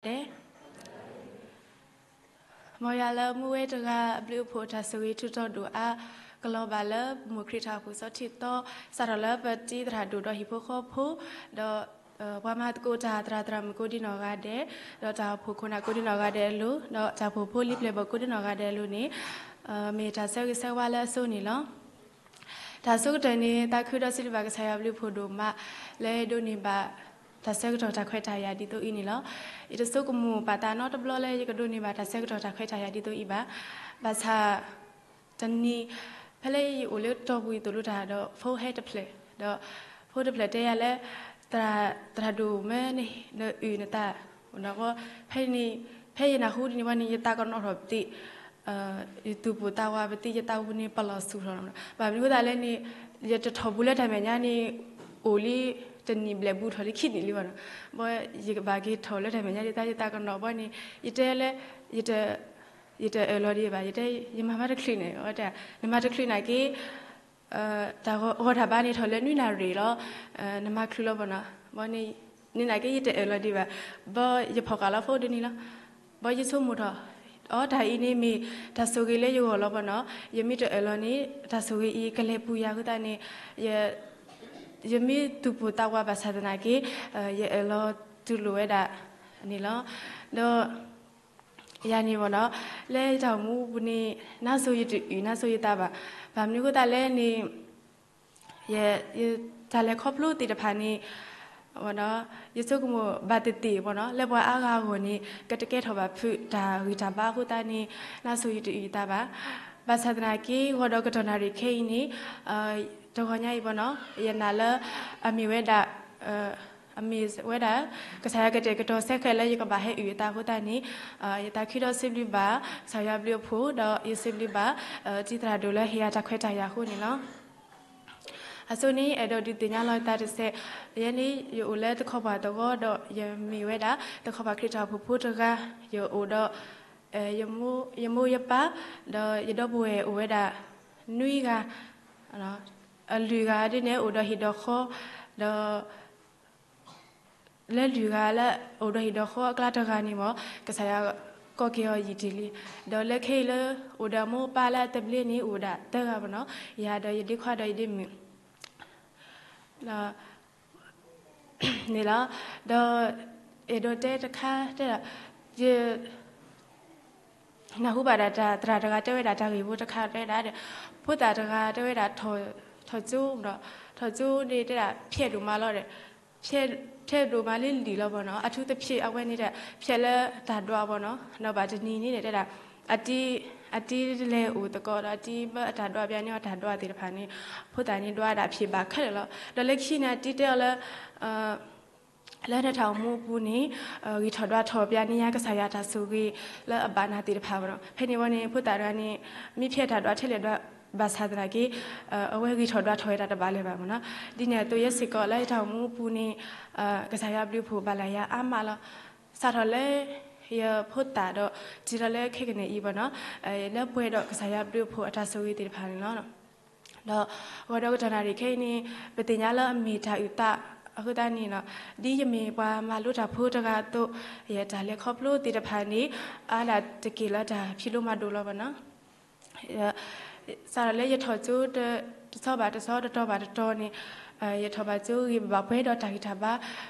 ဂီၤလၢအဂ့ၤဘၣ်ဆၣ်ဒီးတၢ်ဆိၣ်ဂ့ၤဆိၣ်ဝါဒဲး, မ်ယွၤလၢမူဝဲတဂၤအဘျုးအဖှိၣ် တၢ်ဆိၣ်ဂ့ၤထူးတီၤဒိၣ်အါကလီၤဘၣ်လၢ မိၢ်ခရံာ်ထးအပူၤစီထံသီ, စးထီၣ်လၢပတံၤသရၣ်ဒိၣ်ဒီးဟံၣ်ဖိဃီဖိ, ဒီး ပှၤမၤသကိးတၢ်သရၣ်သရၣ်မုၣ်ကိးဒံနီၢ်ဂၤဒဲး, ဒီးတၢ်အိၣ်ဖှိၣ်ခိၣ်နၢ်ကိးဒံနီၢ်ဂၤဒဲးအလိၤ, ဒီးတၢ်အိၣ်ဖှိၣ်ဖိလံၤပျဲၢ်ဘီၣ်ကိးဒံနီၢ်ဂၤဒဲးအလိၤန့ၣ်, မ့ၢ်တၢ်ဆၢဂ့ၤဆၢဝါလၢအဆိန့ၣ်လီၤ. တၢ်ဆိကတၢၢ်န့ၣ် သးခုဒီးစံးဘျုးဘၣ်ကစၢ်ယွၤအဘျုးအဖှိၣ်ဒိၣ်မး လၢဒိးန့ၢ်ဘၣ် တၢ်ဆၢကတီၢ်တၢ်ခွဲးတၢ်ယာ်ဒ်သိးအံၤန့ၣ်လီၤ. ယတဆိကမိၣ်ပာ်သးနီတဘျီလၢယကဒိးန့ၢ်ဘၣ်တၢ်ဆၢကတီၢ်တၢ်ခွဲးတၢ်ယာ်ဒ်သိးအံၤဘၣ်. ဘၣ်ဆၣ် တနံၤ ဖဲလၢယအိၣ်လၢတီၢ်ပူၤယသိၣ်လိတၢ်ဒီး ဖိဟဲတဖျၢၣ်, ဒီးဖိတဖျၢၣ်တဲယၤလၢ သရၣ်ဒိၣ်မ့ၢ်နအုၣ်နသး, ဖဲန့ၣ် ဖဲယနၢ်ဟူဒ်န့ၣ်ဘၣ်န့ၣ် ယသးကနီၣ်ထီၣ်ပသ့ၣ်, ယသူၣ်ပိၢ်သးဝးပသ့ၣ် ယသးပူၤန့ၣ်ပလီၢ်ဆူၣ်ထီၣ်လီၤ. ဘၣ်မနုၤအဃိသတးလဲၣ်န့ၣ် ယတထီၣ်ဘူးလၢတၢ်မဲာ်ညါန့ၣ် အိၣ်လံတနံၣ်ဘျဲၣ်ဘူးထီၣ်လံခံနံၣ်လံဘၣ်နီၤ. ဘၣ်ယကဘၣ်က့ၤထီၣ်လၢတၢ်မဲာ်ညါဒ်သိးယသးကနီၣ်ဘၣ်န့ၣ် ယတဲလၢ ယတအၢၣ်လီၤဒံးဘၣ်, ယတဲ ယမၤမးတချုးန့ၣ်, နမၤတချုးနာ်က့ တၢ်ဂီၤတၢ်ဘါန့ၣ်ထီၣ်လၢနွံနၣ်ရံၣ်လီၤ, နမၤချုးလီၤဘၣ်နီၤ. ဘၣ်န့ၣ် န့ၣ်နာ်က့ယတအၢၣ်လီၤဒံးဘၣ်, ဘၣ်ယဖီၣ်ဃာ်လီၤဖိဒ်န့ၣ်လီၤ. ဘၣ်ယဆိကမိၣ်ထီၣ် အီ တၢ်အံၤန့ၣ်မ့ၢ်တၢ်ဆိၣ်ဂ့ၤလၢယဂီၢ်လီၤဘၣ်နီၤ. ယမ့ၢ်တအၢၣ်လီၤန့ၣ် တၢ်ဆိၣ်ဂ့ၤအံၤကလဲၤပူၤယၤအဃိသတးန့ၣ် ယမ့ၢ်သူၣ်ပိၢ်သးဝးဘၣ်ဆၣ်သနာ်က့ ယအၢၣ်လီၤတူၢ်လိာ်ဝဲဒၣ်န့ၣ်လီၤ. ဒီး ယၤန့ၣ်ဘၣ်နီၤ လၢယတၢ်အိၣ်မူအပူၤန့ၣ် နါစိၤယတအုၣ်နါစိၤယသးဘၣ်. ဘၣ်မနုၤအဃိသတးလဲၣ်န့ၣ် တၢ်လဲၤခီဖျိသ့ၣ်တဖၣ်န့ၣ် ယဆိကမိၣ်ဘၣ်သ့ၣ်သ့ၣ်ဘၣ်နီၤ လၢပှၤအါဂၤအဂီၢ်န့ၣ် ကတကဲထီၣ်ဘၣ်ဖုးတၢ်ဂံၢ်တၢ်ဘါအဃိသတးန့ၣ် နါစိၤယတအုၣ်ယသးဘၣ်. ဘၣ်ဆၣ်သနာ်က့ ဂီၤဒီးကတီၢ်နၣ်ရံၣ်ခဲအံၤန့ၣ် တဂီၤညါအံၤဘၣ်နီၤ ယနာ်လၢ အမ့ၢ်ဝဲဒၣ် အမ့ၢ်ဝဲဒၣ် ကစၢ်ယွၤကတဲာ်ကတီၤဆဲးဃဲးလၢယကဘၣ်ဟဲအုၣ်အသးအဃိသတးန့ၣ် ယသးခုဒီးစံးဘျုးဘၣ် ကစၢ်ယွၤဘျုးအဖှိၣ် ဒီးယစံးဘျုးဘၣ် တံၤသရၣ်ဒိၣ်လၢဟ့ၣ်ယၤတၢ်ခွဲးတၢ်ယာ်အဃိန့ၣ်လီၤ. အဆိန့ၣ် အဲၣ်ဒိးဒုးသ့ၣ်ညါလီၤယသးတစဲး, ယဲန့ၣ် ယအိၣ်လၢသခီပၤသဝီဒီး ယမ့ၢ်ဝဲဒၣ် သခီပၤခရံာ်တၢ်အိၣ်ဖှိၣ်ဖိတဂၤ, ယအိၣ်ဒီး ယမိၢ်ယပၢ် ဒီးယဒီပုၢ်ဝဲၢ်အိၣ်ဝဲဒၣ် နွံဂၤ, အလွံၢ်ဂၤဒ်န့ၣ် အိၣ်ဒီးဟံၣ်ဒီးဃီ, ဒီး လၢလွံၢ်ဂၤလၢအိၣ်ဒီးဟံၣ်ဒီးဃီအကျါတဂၤန့ၣ်မ့ၢ် ကစၢ်ယွၤကိးက့ၤအီၤယံာ်တ့ၢ်လံ. ဒီးလၢခဲအံၤလၢအိၣ်ဒီးမိၢ်ပၢ်လၢအသဘျ့န့ၣ် အိၣ်ဝဲဒၣ်သၢဂၤဘၣ်နီၤ, ယၤဒီးယဒ့ခွါဒီးယဒ့မုၣ် န့ၣ်လီၤ. ဒီး အဲၣ်ဒိးတဲတခါတဲဒီး ယ နၢ်ဟူဘၣ်ဒၣ်တၢ်သရၣ်တဂၤတဲဝဲဒၣ်တၢ်ဂ့ၢ်ဖိတခါတဲဒၣ်ဒီး ဖိသၣ်တဂၤတဲဝဲဒၣ် ထီၣ်ကၠိဒီး ထီၣ်ကၠိန့ၣ်တဲဒၣ် ဖျဲးဒိၣ်မးလီၤဒီး ဖျဲးဒိၣ်မးလံလံလီၤဘၣ်နီၤ, အထူးသဖြင့်အဝဲန့ၣ်ဒီး ဖျဲးလၢတၢ်ဒွးဘၣ်နီၤ, ဒီးဘၣ်တနံၤန့ၣ်တဲဒၣ် အတံၤ အတံၤလဲၤအိၣ်သကိးဒီး အတံၤဘၣ်အတၢ်ဒွးဘၣ်န့ၣ် အတၢ်ဒွးသ့ၣ်တဖၣ်န့ၣ် ဖိသၣ်န့ၣ်ဒွးဒၣ်ဖျဲးဘၣ်ခဲလၢာ်လီၤ. ဒီးလၢခံန့ၣ် အတံၤတဲအီၤလၢ လၢနတၢ်အိၣ်မူအပူၤန့ၣ် ဂံၢ်ထီၣ်ဒွးထီၣ်ပျးန့ၢ်ယၤကစၢ်ယွၤတၢ်ဆိၣ်ဂ့ၤလၢအဘၣ်နၤသ့ၣ်တဖၣ်ဘၣ်နီၤ. ဖဲန့ၣ်ဝံၤန့ၣ် ဖိသၣ်တဂၤန့ၣ် မ့ၢ်ဖျဲးတၢ်ဒွးထဲလဲၣ်ဒွးဘၣ်ဆၣ်သနာ်က့ အဝဲဂံၢ်ထီၣ်ဒွးထီၣ်ဝဲဒၣ်တဘၣ်လၢၤဘၣ်မ့ၢ်နီၤ. ဒ်န့ၣ်အသိးယဲစ့ၢ်ကီးလၢယတၢ်အိၣ်မူအပူၤန့ၣ် ကစၢ်ယွၤဘျုးဖှိၣ်ဘၣ်လၢယၤအါမးလီၤ. စးထီၣ်လၢ ယဖိသၣ်ဒီး တုၤလီၤလၢခဲကနံၣ်အံၤဘၣ်နီၤ လၢပှဲၤဒီးကစၢ်ယွၤဘျုးဖှိၣ်အတၢ်ဆိၣ်ဂ့ၤသ့ၣ်တဖၣ်န့ၣ်လီၤ. ဒီးဂီၤဒီးကတီၢ်နၣ်ရံၣ်ခဲအံၤန့ၣ် ပသ့ၣ်ညါလၢအမ့ၢ်တၢ်အုၣ်သးအဃိသတးန့ၣ်လီၤ. ဒ်ယမ့ၢ်ပှၤမၤလိတၢ်ဖိတဂၤအသိး ယတၢ်လဲၤခီဖျိသ့ၣ်တဖၣ်န့ၣ် အါဒၣ်တက့ၢ်လၢတၢ်ဖံးလိမၤဒိးလီၤဘၣ်နီၤ. စးထီၣ်လၢယထီၣ်ကၠိ တဆီဘၣ်တဆီ တတီၤဘၣ်တတီၤန့ၣ် ယထီၣ်ဘၣ်ကၠိဂ့ၤဘၣ်ပှဲၤဒီးတၢ်ဂံၢ်တၢ်ဘါ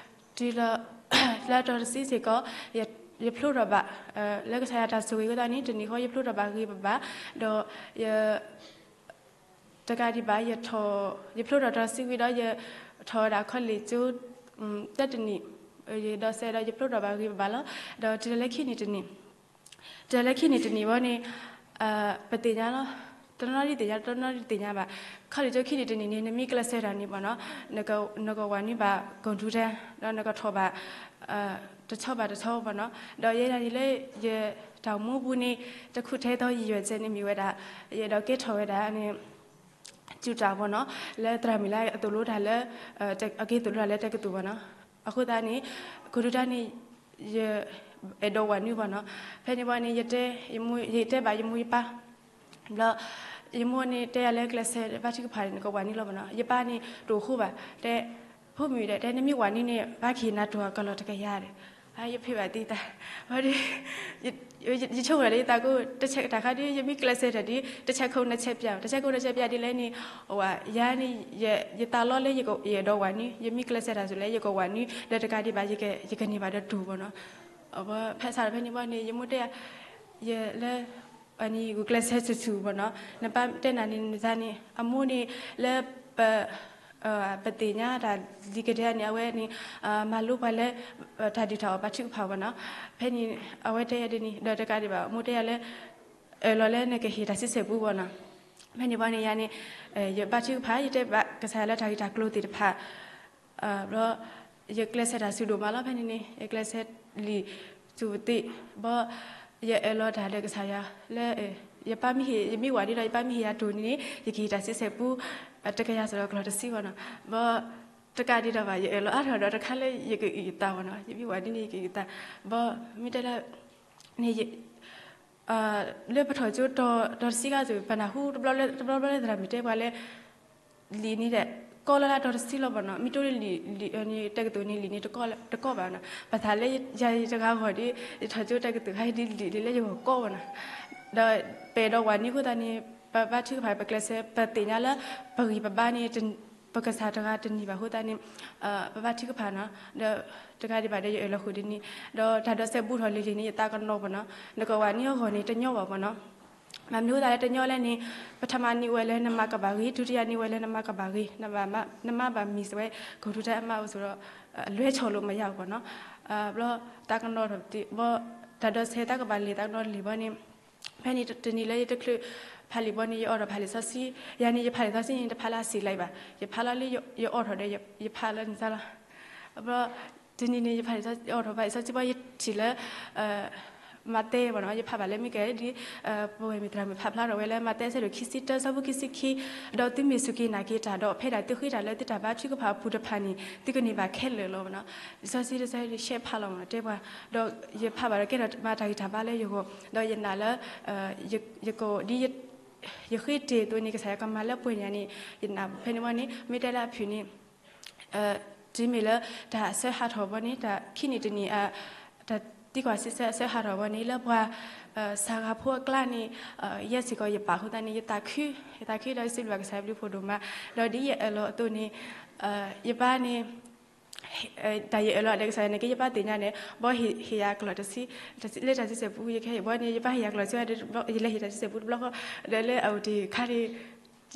တုၤလၢ လၢတီၤတဆံစ့ၢ်ကီး ယဖျိထီၣ်ဘၣ် လၢကစၢ်ယွၤတၢ်ဆိၣ်ဂ့ၤအဃိသတးန့ၣ် တနံၤဃီယဖျိထီၣ်ဘၣ်ဂ့ၤဘၣ်ဘၣ် ဒီး တကးဒံးဘၣ် ယထီၣ် ယဖျိထီၣ်တီၤတဆံဝံၤဒီး ယထီၣ်ဝဲဒၣ်ခီလ့ၣ်ကၠိ သၢတနံၣ် ယဒိးစဲးဒီးယဖျိထီၣ်ဘၣ်ဂ့ၤဘၣ်ဘၣ်လီၤ. ဒီးတုၤလီၤလၢခံနံၣ်တနံၣ် တုၤလီၤလၢခံနံၣ်တနံၣ်ဝံၤန့ၣ် ပသ့ၣ်ညါလီၤ. တနီၤနီၤဒ်သ့ၣ်ညါ တနီၤနီၤဒ်သ့ၣ်ညါဘၣ်. ခီလ့ၣ်ကၠိခံနံၣ်တနံၣ်န့ၣ် နမ့ၢ်ကျဲးစၢးတၢ်န့ၣ်ဘၣ်နီၤ နကဝၤနုာ်ဘၣ် computer ဒီးနကထီၣ်ဘၣ် တဆီဘၣ်တဆီဘၣ်နီၤ. ဒီးယဲဒၣ်န့ၣ်လၢ ယတၢ်အိၣ်မူအပူၤန့ၣ် တခူးထဲသိးယယွဲၢ်စဲန့ၣ်မ့ၢ်ဝဲဒၣ် ယအဲၣ်ဒိးကဲထီၣ်ဝဲဒၣ်န့ၣ် ကၠူတၢ်ဘၣ်နီၤ လၢသရၣ်မုၣ်လၢအသိၣ်လိတၢ်လၢ အကဲသိၣ်လိတၢ်လၢတၢ်ကတိၤဘၣ်နီၤ. အဃိသတးန့ၣ် computer န့ၣ် ယအဲၣ်ဒိးဝၤနုာ်ဘၣ်နီၤ. ဖဲန့ၣ်ဘၣ်န့ၣ် ယတဲ ယတဲဘၣ်ယမိၢ်ယပၢ် ဘျီ ယမိၢ်န့ၣ်တဲယၤလၢကျဲးစၢးဘါထုကဖၣ်န့ၣ် နကဝၤနုာ်လီၤဘၣ်နီၤ. ယပၢ်န့ၣ်တိၢ်ဃိဘၣ် တဲ ဖိမုၣ်ဒီး တဲနမ့ၢ်ဝၤနုာ်န့ၣ် ဘၣ်ကဟ့ၣ်နၤတိၢ်အကလီၢ်တကယၤဒီး ယဖံးဘၣ်သံတၢ်, ဝဲဒ် ယဆိကမိၣ်လၢယသးကိၢ် တဆဲးတၢ်ခါဒ် ယမ့ၢ်ကျဲးစၢးတၢ်ဒ် တဆဲးခိၣ်နဆဲးပၠး တဆဲးခိၣ်နဆဲးပၠးဒ်လဲၣ်န့ၣ်, အိၣ်ဝဲ ယၤန့ၣ် ယသးလီလၢယအဲၣ်ဒိးဝၤနွံ ယမ့ၢ်ကျဲးစၢးတၢ်စူၤလဲၣ် ယကဝၤနွံ ဒီးတကးဒံးဘၣ် ယကန့ၢ်ဘၣ်ဒီးတူၢ်ဘၣ်နီၤ. ဖဲစးထီၣ်ဖဲန့ၣ်ဘၣ်န့ၣ် ယမိၢ်တဲယၤ ယလၢ န့ၣ် ဂုာ်ကျဲးစၢးဆူၣ်ဆူၣ်ဘၣ်နီၤ, နပၢ်တဲနၤန့ၣ် နသးန့ၣ် အမိၢ်န့ၣ် လၢပ ပသ့ၣ်ညါတၢ်လံၤကဒဲန့ၣ် အဝဲန့ၣ် မၤလိပှၤလၢ တၢ်ဒုၣ်တၢ်အီၣ်ဘါထုကဖၣ်ဘၣ်နီၤ. ဖဲန့ၣ် အဝဲတဲယၤဒ်န့ၣ် ဒီးတကးဒံးဘၣ် မိၢ်တဲယၤလၢ အၢၣ်လီၤလၢနကဟ့ၣ်တၢ်ဆံဆဲၣ်ပူဘၣ်နီၤ. ဖဲန့ၣ်ဘၣ်န့ၣ် ယၤန့ၣ် ယဘါထုကဖၣ် ယတဲဘၣ်ကစၢ်ယွၤလၢတၢ်ဂ့ၢ်တၢ်ကျိၤသ့ၣ်တဖၣ် ဘျီ ယကျဲးစၢးတၢ်ဆူၣ်ဒိၣ်မးလီၤ. ဖဲန့ၣ်န့ၣ် ယကျဲးစၢးလံာ်ဆူၣ်သ့ၣ် ဘၣ် ယအၢၣ်လီၤတၢ်ဒီးကစၢ်ယွၤလၢ ယပၢ်မ့ၢ်ဟ့ၣ် ယမ့ၢ်ဝၤဒ်ဒီး ယပၢ်မ့ၢ်ဟ့ၣ်ယၤတူၢ်န့ၣ်န့ၣ် ယကဟ့ၣ်တၢ်ဆံဆဲၣ်ပူ တကယၤစ့ၢ်ကီးကျီၢ်တဆံဘၣ်နီၤ. ဘၣ် တကးဒံးဒီးဘၣ် ယအၢၣ်လီၤအါထီၣ်ဒီးတခါလၢယကအုၣ်ယသးဘၣ်နီၤ, ယမ့ၢ်ဝၤဒ်န့ၣ် ယကအုၣ်ယသး ဘၣ် မ့ၢ်တဲလၢ န့ၣ် လၢပထီၣ်ကၠိတီၤတဆံခါစ့ၢ် ပနၢ်ဟူတဘျီဘျီလၢသရၣ်မုၣ်တဲပှၤလၢ လံာ်န့ၣ်ဒီး ကီလီၤလၢတီၤတဆံလီၤဘၣ်နီၤ. မ့ၢ်တိၢ်လၢလံာ် လံာ် တက္ကသိုလ်န့ၣ် လံာ်န့ၣ်တကီဘၣ်နီၤ. ဘၣ်သးလၢယၤယတဂၤဂီၢ်ဒီး ယထီၣ်ကၠိတက္ကသိုလ်ခါဒ်လံာ်န့ၣ်လၢယဂီၢ်ကီဘၣ်နီၤ. ဒီးပအဲၣ်ဒိးဝၤနွံအဃိသတးန့ၣ် ပဘါထုကဖၣ် ပကျဲးစၢး ပသ့ၣ်ညါလၢ ပဂံၢ်ပဘါန့ၣ် ပကစၢ်တဂၤတန့ၢ်ဘၣ်အဃိသတးန့ၣ် ပဘါထုကဖၣ်နီၤ. ဒီးတဂၤဒံးဘၣ်ဒီး ယအၢၣ်လီၤဃုာ်ဒ်န့ၣ် ဒီးတၢ်ဒိးစဲးဘူးထီၣ်လံၤလံၤန့ၣ် ယသးကနီၤဘၣ်နီၤ. နကဝၤနွံအဂီၢ်န့ၣ် တညီဘၣ်ဘၣ်နီၤ. မ့ၢ်မနုၤအဃိသတးလၢတညီလဲၣ်န့ၣ် ပထမနံၣ်အိၣ်ဝဲလၢနမၤကဘၣ်ဂ့ၤ, ဒုတိယနံၣ်အိၣ်ဝဲလၢနမၤကဘၣ်ဂ့ၤ, နမၤဘၣ်မံၤစ့ၢ်ဝဲ ကီၢ်ထူတၢ်အမါအိၣ်ဆိးဒီး လွဲဆီၣ်လိာ်မယါဘၣ်နီၤ. ဘျီ သးကနီၤထီၣ်ဘၣ် တၢ်ဒိးစဲးတၢ်ကဘၣ်လဲၤ သးကနီၤလံၤဘၣ်န့ၣ် ဖဲန့ၣ်တနံၤလၢယတချုးဖးလံာ်ဘၣ်န့ၣ် ယအိးထီၣ်ဖးလံာ်စီဆှံ, ယၤန့ၣ် ယဖးလံာ်စီဆှံန့ၣ် တဖးလၢအစံးလၢၤဘၣ်, ယဖးလီၤလၢယအိးထီၣ်ဒီး ယဖးလၢန့ၣ်လီၤ. ဘျီ တနံၤန့ၣ် ယဖးလံာ်စီဆှံ အိးထီၣ်ဖးလံာ်စီဆှံဘၣ် ယထံၣ်လၢ မးသဲဘၣ်နီၤ, ယဖးဘၣ်လၢမ့ၢ်ကဲဒ် ပဝဲမ့ၢ်သရၣ်မုၣ်ဖးဖျါထီၣ်ဝဲလၢ မးသဲအဆၢဒိၣ်ခံဆံတၢ ဆၢဖိခံဆံခံ, ဒီးသုမ့ၢ်စူၢ်က့ၤနာ်က့ၤတၢ်ဒီး ဖဲဒၣ်သုဃ့တၢ်လၢသုတၢ်ဘါထုကဖၣ်အပူၤတဖၣ်န့ၣ် သုကန့ၢ်ဘၣ်ခဲလၢာ်လီၤဘၣ်နီၤ. လံာ်စီဆှံတဆၢန့ၣ် ရှဲဖးလီၤမး တဲပှၤ, ဒီးယဖးဘၣ်ဒီးကဲထီၣ်မၤတၢ်ဂံၢ်တၢ်ဘါလၢယဂီၢ်, ဒီးယနာ်လၢ ယကဒ် ယဃ့တ့ၢ်အသိးန့ၣ် ကစၢ်ယွၤကမၤလၢပှဲၤန့ၣ်န့ၣ် ယနာ်ဖဲန့ၣ်ဘၣ်န့ၣ် မ့ၢ်တဲလၢအဖုၣ်န့ၣ် တုၤမ့ၢ်လၢတၢ်အဆၢဟးထီၣ်ဘၣ်န့ၣ် တၢ်ခံနံၣ်တနံၣ် တၢ်သံကွၢ်စံးဆၢအဆၢဟးထီၣ်ဘၣ်န့ၣ် လၢပှၤ စှၤဂၤဖိအကျါန့ၣ် ယဲစ့ၢ်ကီးယပာ်အဃိသတးန့ၣ် ယသးခု, ယသးခုဒီးယစံးဘျုးဘၣ်ကစၢ်ယွၤဘျုးဖှိၣ်ဒိၣ်မး, ဒီးဒ်ယအၢၣ်လီၤအသိးန့ၣ် ယပၢ်န့ၣ် တၢ်ယအၢၣ်လီၤဒီးကစၢ်ယွၤန့ၣ်က့ ယပၢ်သ့ၣ်ညါန့ၣ် ဘၣ်ဟ့ၣ်ယၤကျီၢ်တဆံ လၢတၢ်ဆံဆဲၣ်ပူ ယကဟ့ၣ်ဘၣ်န့ၣ် ယပၢ်ဟ့ၣ်ယၤကျီၢ်တဆံ ယလဲၤဟ့ၣ်တၢ်ဆံဆဲၣ်ပူတဘျီဃီ ဒီးလၢအအိၣ်တ့ၢ်ခါန့ၣ်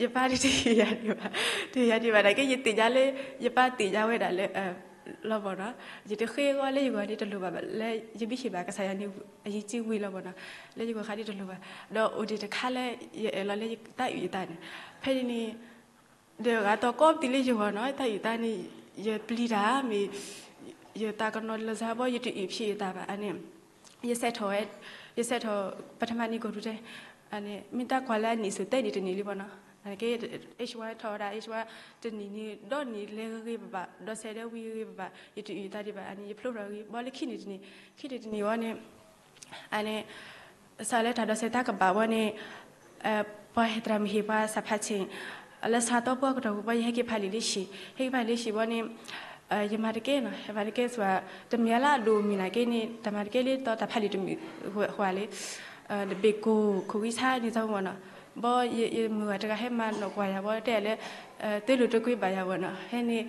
ယပၢ်တဟ့ၣ်ယၤဒံးဘၣ်, တဟ့ၣ်ယၤဒံးဘၣ်နာ်က့ ယသ့ၣ်ညါလၢ ယပၢ်သ့ၣ်ညါဝဲဒၣ်လၢ လီၤဘၣ်နီၤ, ယတဃ့အဂီၢ်လၢယဂီၢ်န့ၣ်တလိၣ်ဘၣ် လၢယမ့ၢ်ဟ့ၣ်ဘၣ်ကစၢ်ယွၤန့ၣ် အယံၤကံဝံၤလီၤဘၣ်နီၤ, လၢယဂီၢ်ခါဒ်တလိၣ်ဘၣ်, ဒီးအိၣ်တ့ၢ်တခါလၢယအၢၣ်လီၤလၢယသးအုၣ်ယသးန့ၣ်, ဖဲန့ၣ်န့ၣ် ဒီးဂၤသီကီၢ်ပသံလၢယဂီၢ်နီၤ ယသးအုၣ်သးန့ၣ် ယပျံၤတၢ်မ့ၢ် ယသးကနီၤလၢစါဘီ ယတအုၣ်ဖျဲးယသးဘၣ်န့ၣ်, ယဆဲးထီၣ်ဝဲ ယဆဲးထီၣ် ပထမနံၣ်ကီၢ်ထူတဲ န့ၣ် မ့ၢ်တၢ်ကွၢ်လၢအနံၣ်ဆူၣ်သၢနံၣ်တနံၣ်လံဘၣ်နီၤ, က့ H one ထီၣ်ဝဲဒၣ် H one တနံၣ်န့ၣ် ဒီနံၣ်လဲၤဂ့ၤဂ့ၤဘၣ်ဘၣ် ဒီးဆဲးဒီးဝံၤဂ့ၤဂ့ၤဘၣ်ဘၣ် ယတအုၣ်ယသးဒံးဘၣ်န့ၣ် ယဖျိထီၣ်ဂ့ၤ ဘီလၢခံနံၣ်တနံၣ် ခံနံၣ်တနံၣ်ဝဲန့ၣ် အန့ၣ် စးလၢတၢ်ဒိးစဲးတၢ်ကဘၣ်ဝဲန့ၣ် ပှၤဟဲသရၣ်မုၣ်ဟ့ၣ်ပှၤစးဖးဆ့ၣ် လၢစးသီပှၢ်ကတီၢ်ပူၤ ပှၤယဟဲက့ၤဖးလံာ်လၢဟံၣ် ဟဲက့ၤဖးလံာ်လၢဟံၣ်ဘီန့ၣ် ယမၤတကဲနီၤ ယမၤတကဲစ့ၢ် တမ့ၢ်လၢအဒိၣ်မံၤနာ်က့န့ၣ် တၢ်မၤတကဲလၢတီတၢ်ဖးလံာ်တမုာ်ဃီလံ တဘ့ၣ်ကိၢ်ခိၣ်ဂံဆါန့ၣ်သီမ့ၢ်နီၤ ဘီယမုၢ်ဂၤတဂၤဟဲမၤနီၣ်ကွၢ်ယၤဘီတဲလၢ တလိၣ်တကွံဘၣ်ယၤဝဲနီၤ ဖဲန့ၣ်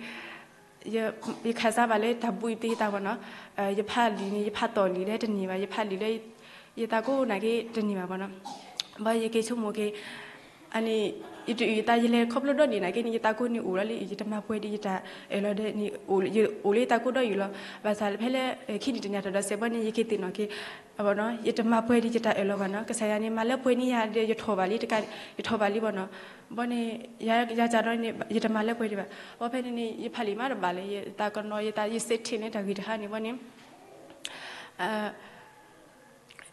ယခးစါဘၣ်လၢတၢ်ဘှံးသ့ၣ်တၢ်ဝဲနီၤ, ယဖးလံာ်န့ၣ် ယဖးတီၢ်လံာ်လၢတန့ၢ်ဘၣ် ယဖးလံာ်လၢ ယသးကိၢ်နာ်က့တန့ၢ်ဘၣ်ဝဲနီၤ, ဘၣ်ယက့ၤဆိကမိၣ်က့ၤ အန့ၣ် ယတအုၣ်ယသး ယလဲၤခီဖျိဒီနံၣ်နာ်က့န့ၣ် ယသးကိၢ်န့ၣ်အိၣ်လီၤလံ ယတမၤပှဲၤဒံးယတၢ်အၢၣ်လီၤဒီးန့ၣ် အိၣ်လၢယသးကိၢ်ဒီးယုၢ်လီၤ, ဘၣ်ဆၣ်ဖဲလၢ ခံနံၣ်တနံၣ်တၢ်ဒိးစဲးဘီန့ၣ် ယက့ၤသ့ၣ်နီၣ်က့ၤ အဝဲနီၤ ယတမၤပှဲၤဒံးယတၢ်အၢၣ်လီၤဘၣ်နီၤ, ကစၢ်ယွၤန့ၣ် မၤလၢပှဲၤန့ၢ်ယၤဒီး ယထီၣ်ဘၣ်လံတကး ယထီၣ်ဘၣ်လံဘၣ်နီၤ, ဘီန့ၣ် ယၤကၢ်ကၢ်ဒီးန့ၣ် ယတမၤလၢပှဲၤဒံးဘၣ်, ဘီဖဲန့ၣ်န့ၣ် ယဖးလံာ်မးတဘၣ်လၢ ယသးကနီၤ ယသးယစဲးထံၣ်န့ၢ်တၢ်ဂ့ၢ်တဟါန့ၣ်ဘီန့ၣ်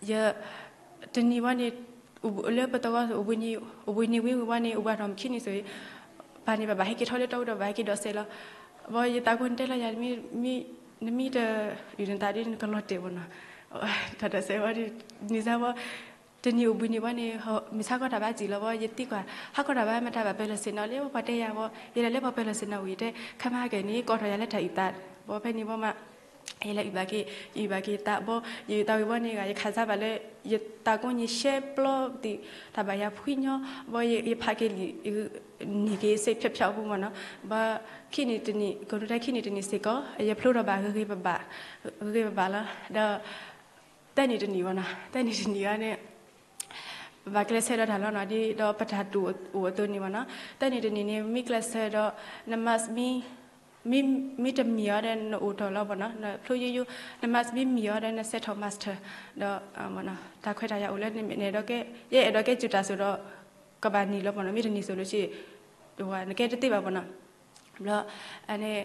ယ တနံၤဝဲန့ၣ် လၢပသဝီ အိၣ်ဘှံးနံၤဝံၤဝံၤဝဲန့ၣ် အိၣ်ဘှံးထီၣ်ခံနံၤစ့ၢ် ပၢ်န့ၣ် ပဘၣ်ဟဲက့ၤထီၣ်လၢတီအူဒီး ဘၣ်ဟဲက့ၤဒိးစဲးလီၤ, ဘီယသးကိၢ်န့ၣ်တဲလီၤယၤ နမ့ၢ်တအုၣ်နသးဒီး နကလီၤတဲာ်ဘၣ်နီၤ, တၢ်ဒိးစဲးဝဲဒ်န့ၣ်စ့ၢ်ဘီ တနံၤအိၣ်ဘှံးနံၤဝဲန့ၣ် မုၢ်ဆါခီတၢ်ဘၣ်စံၣ်လီၤဘီ ယသံကွၢ် ဟါခီတၢ်ဘၣ်မတၤဘၣ်ပၢၤလီၢ်ဆ့ၣ်နီၤလၢပှၤတဲယၤဘီ ယဲဒၣ်လၢပှၤပၢၤလီၢ်ဆ့ၣ်နီၤဝံၤတဲ ခါမဟါကဲန့ၣ် ကိးထီၣ်ယၤလၢတၢ်အုၣ်သး ဘီဖဲန့ၣ်ဘီမး ယလဲၤအုၣ်ဘၣ်က့ၤ, ယအုၣ်ဘၣ်က့ၤတၢ်ဘီ, ယအုၣ်တၢ်ဝံၤဘီန့ၣ်ဂ့ၤ ယခးစၢ်ဘၣ်လၢ ယတၢ်ကိးညါရှဲပျီသ့ၣ် တၢ်ဘၣ်ယၤဖှံညီ, ဘီယဖးက့ၤလံာ် န့ၢ်က့ၤစ့ဖျဲးဖျဲးအပူၤမ့ၢ်နီၤ. ဘီ ခံနံၣ်တနံၣ် ကိးနူၤထဲခံနံၣ်တနံၣ်စ့ၢ်ကီး ယဖျိထီၣ်ဘၣ်ဂ့ၤဂ့ၤဘၣ်ဘၣ်, ဂ့ၤဂ့ၤဘၣ်ဘၣ်လီၤ. ဒီး သၢနံၣ်တနံၣ်ဘီနီၤ, သၢနံၣ်တနံၣ်အံၤန့ၣ် ပဘၣ်ကျဲးစၢးဒီးတၢ်လီၤနီၤ, ဒ်ဒီးပတၢ်တိာ်အိၣ်အသိးန့ၣ်မ့ၢ်နီၤ. သၢနံၣ်တနံၣ်န့ၣ် မ့ၢ်ကျဲးစၢးဒီး န mask မ့ၢ်, မ့ၢ်တမံၤအီၤဒီးနအိၣ်ထီၣ်လီၤမ့ၢ်နီၤ, နဖျိယိယိ, န mask မ့ၢ်မံၤအီၤဒီးနဆဲးထီၣ် mask ဒီး တၢ်ခွဲးတၢ်ယာ်အိၣ်လၢနမဲာ်န့ၣ်ဒီး ယအဲၣ်ဒိးကဲစူၤတၢ်စိၤဒီး ကဘၣ်နံၤလီၤမ့ၢ်နီၤ, မ့ၢ်တနံၤစိၤလၢဆ့ နကဲတသ့ဘၣ်မ့ၢ်နီၤ. ဘျီ အန့ၣ်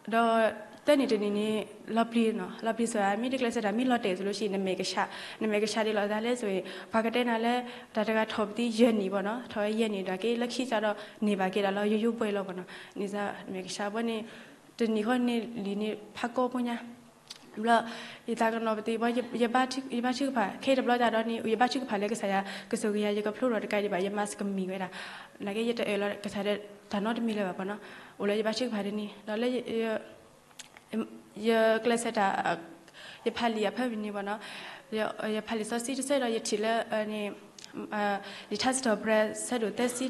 ဒီးသၢနံၣ်တနံၣ်န့ၣ် လီၤပျံၤနီၤ, လီၤပျံၤဆိ မ့ၢ်တကျဲးစၢးတၢ် မ့ၢ်လီၤတဲာ်အသိးလၢဆ့ နမဲာ်ကဆှး, နမဲာ်ကဆှးဒ်လီၤသးလဲၣ်ဆိ ပှၤကတဲနၤလၢ တၢ်တဂၤထီၣ်ပသံယဲၢ်နံၣ်ဘီနီၤ, ထီၣ်ယဲၢ်နံၣ်ဒီးက့လၢခံစးဒီးန့ၢ်ဘၣ်က့ၤတၢ်လီၤယိယိဘှဲလီၤမ့ၢ်နီၤ, န့ၣ်စ့ၢ်နမဲာ်ကဆှးဘီန့ၣ် တနံၣ်ဃီန့ၣ်လံာ်န့ၣ်ဖးကီဖိညါ ဘျီ ယသးကနီၤပသံဘီ ယဘါထုကဖၣ် ခဲအံၤတဘျီတၢ်ဒီးန့ၣ် ယဘါထုကဖၣ်လၢကစၢ်ယွၤ ကဆိၣ်ဂ့ၤယၤ ယကဖျိထီၣ်တကးဒံးဘၣ် ယ mask ကမံၤဝဲဒၣ်, နာ်က့ယတအၢၣ်လီၤကစၢ်ဒီး တၢ်နီတမံၤလၢၤဘၣ်မ့ၢ်နီၤ, အိၣ်လၢယဘါထုကဖၣ်ဒ်န့ၣ် ဒီးလၢ ယကျဲးစၢးတၢ် ယဖးလံာ်အဖၢမုၢ်န့ၣ်မ့ၢ်နီၤ, ယဖးလံာ်စီဆှံတဆၢဒီးယထံၣ်လၢန့ၣ် လံာ်ထါစံးထီၣ်ပတြၢၤ ဆၢဒိၣ်သၢဆံ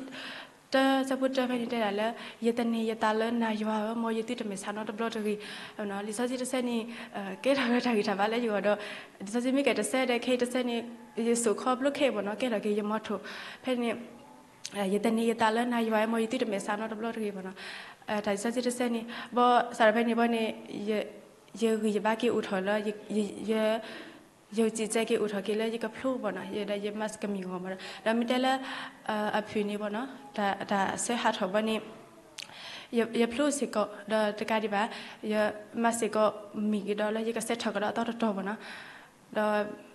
တၢ ဆၢဖိတၢဖဲန့ၣ်တဲဒၣ်လၢ ယသန့ၤယသးလၢနၤယွၤဧၢ, မ်ယသုတမဲာ်ဆှးနီတဘျီတဂ့ၤ. လံာ်စီဆှံတဆၢန့ၣ် ကဲထီၣ်ဝဲတၢ်ဂံၢ်တၢ်ဘါလၢယဂီၢ်ဒီး လံာ်စီဆှံမ့ၢ်ကဲတဆၢဒီး ခဲအံၤတဆၢန့ၣ် ယစိာ်ခီဖျိခဲအံၤမ့ၢ်နီၤ, ကဲထီၣ်က့ၤယမီထိၣ် ဖဲန့ၣ် ယသန့ၤယသးလၢနၤယွၤဧၢ, မ်ယသုတမဲာ်ဆှးနီတဘျီတဂ့ၤမ့ၢ်နီၤ. တၢ်လံာ်စီဆှံတဆၢန့ၣ် ဘီစးထီၣ်ဖဲန့ၣ်ဘီန့ၣ် ယဂံၢ်ယဘါက့ၤအိၣ်ထီၣ်လၢ ယစံးစဲက့ၤအိၣ်ထီၣ်က့ၤလၢယကဖျိမ့ၢ်နီၤ, ယဒီးယ mask ကမံၤဂီၢ်မ့ၢ်နီၤ, ဒီးမ့ၢ်တဲလၢ အဖုၣ်န့ၣ်မ့ၢ်နီၤ, တၢ်ဆၢဟးထီၣ်ဘီန့ၣ် ယဖျိစ့ၢ်ကီး ဒီးတကးဒံးဘၣ် ယ mask စ့ၢ်ကီးမံၤကဒီးလၢယကဆဲးထီၣ်ကဒီးအသီတတီၤမ့ၢ်နီၤ, ဒီ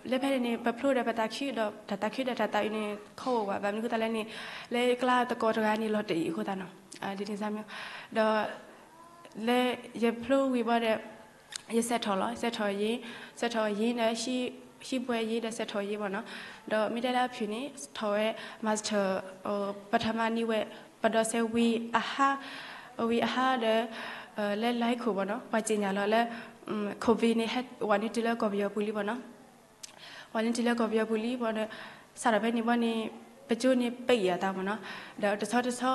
းလၢဖဲန့ၣ်န့ၣ် ပဖျိဒီးပသးခုဒီး တၢ်သးခုဒီးတၢ်သးအုးန့ၣ် ခီအိၣ်ဘၣ် ဘၣ်မနုၤအဃိသတးလဲၣ်န့ၣ် လၢကျါသကိးတဂၤန့ၣ် လီၤတအံၤအဃိသတးနီၤ, ဒ်န့ၣ်စ့ၢ်မ့ၢ် ဒီး လၢယဖျိဝံၤဘီဒီး ယဆဲးထီၣ်လီၤ, ဆဲးထီၣ်ယ့, ဆဲးထီၣ်ယ့ဒီး ဟံၣ်ဘှဲယ့ဒီးဆဲးထီၣ်ယ့မ့ၢ်နီၤ, ဒီးမ့ၢ်တဲလၢအဖုၣ်န့ၣ် ထီၣ်ဝဲ master ပထမနံၣ်ဝဲ ပဒိးစဲးဝံၤအဟါ, ဝံၤအဟါဒီး လၢ line ခိၣ်မ့ၢ်နီၤ ပှၤစံၣ်ညီၣ်လီၤလၢ COVID န့ၣ် ဟဲဝးနုာ်တုၤလၢကီၢ်ပယီၤပူၤလံမ့ၢ်နီၤ ဝးနုာ်တုၤလၢကီၢ်ပယီၤပူၤလံဘီဒီး စးထီၣ်ဖဲန့ၣ်ဘီန့ၣ် ပကၠိန့ၣ်ပအံၣ်အသးမ့ၢ်နီၤ, ဒီးတဆီတဆီ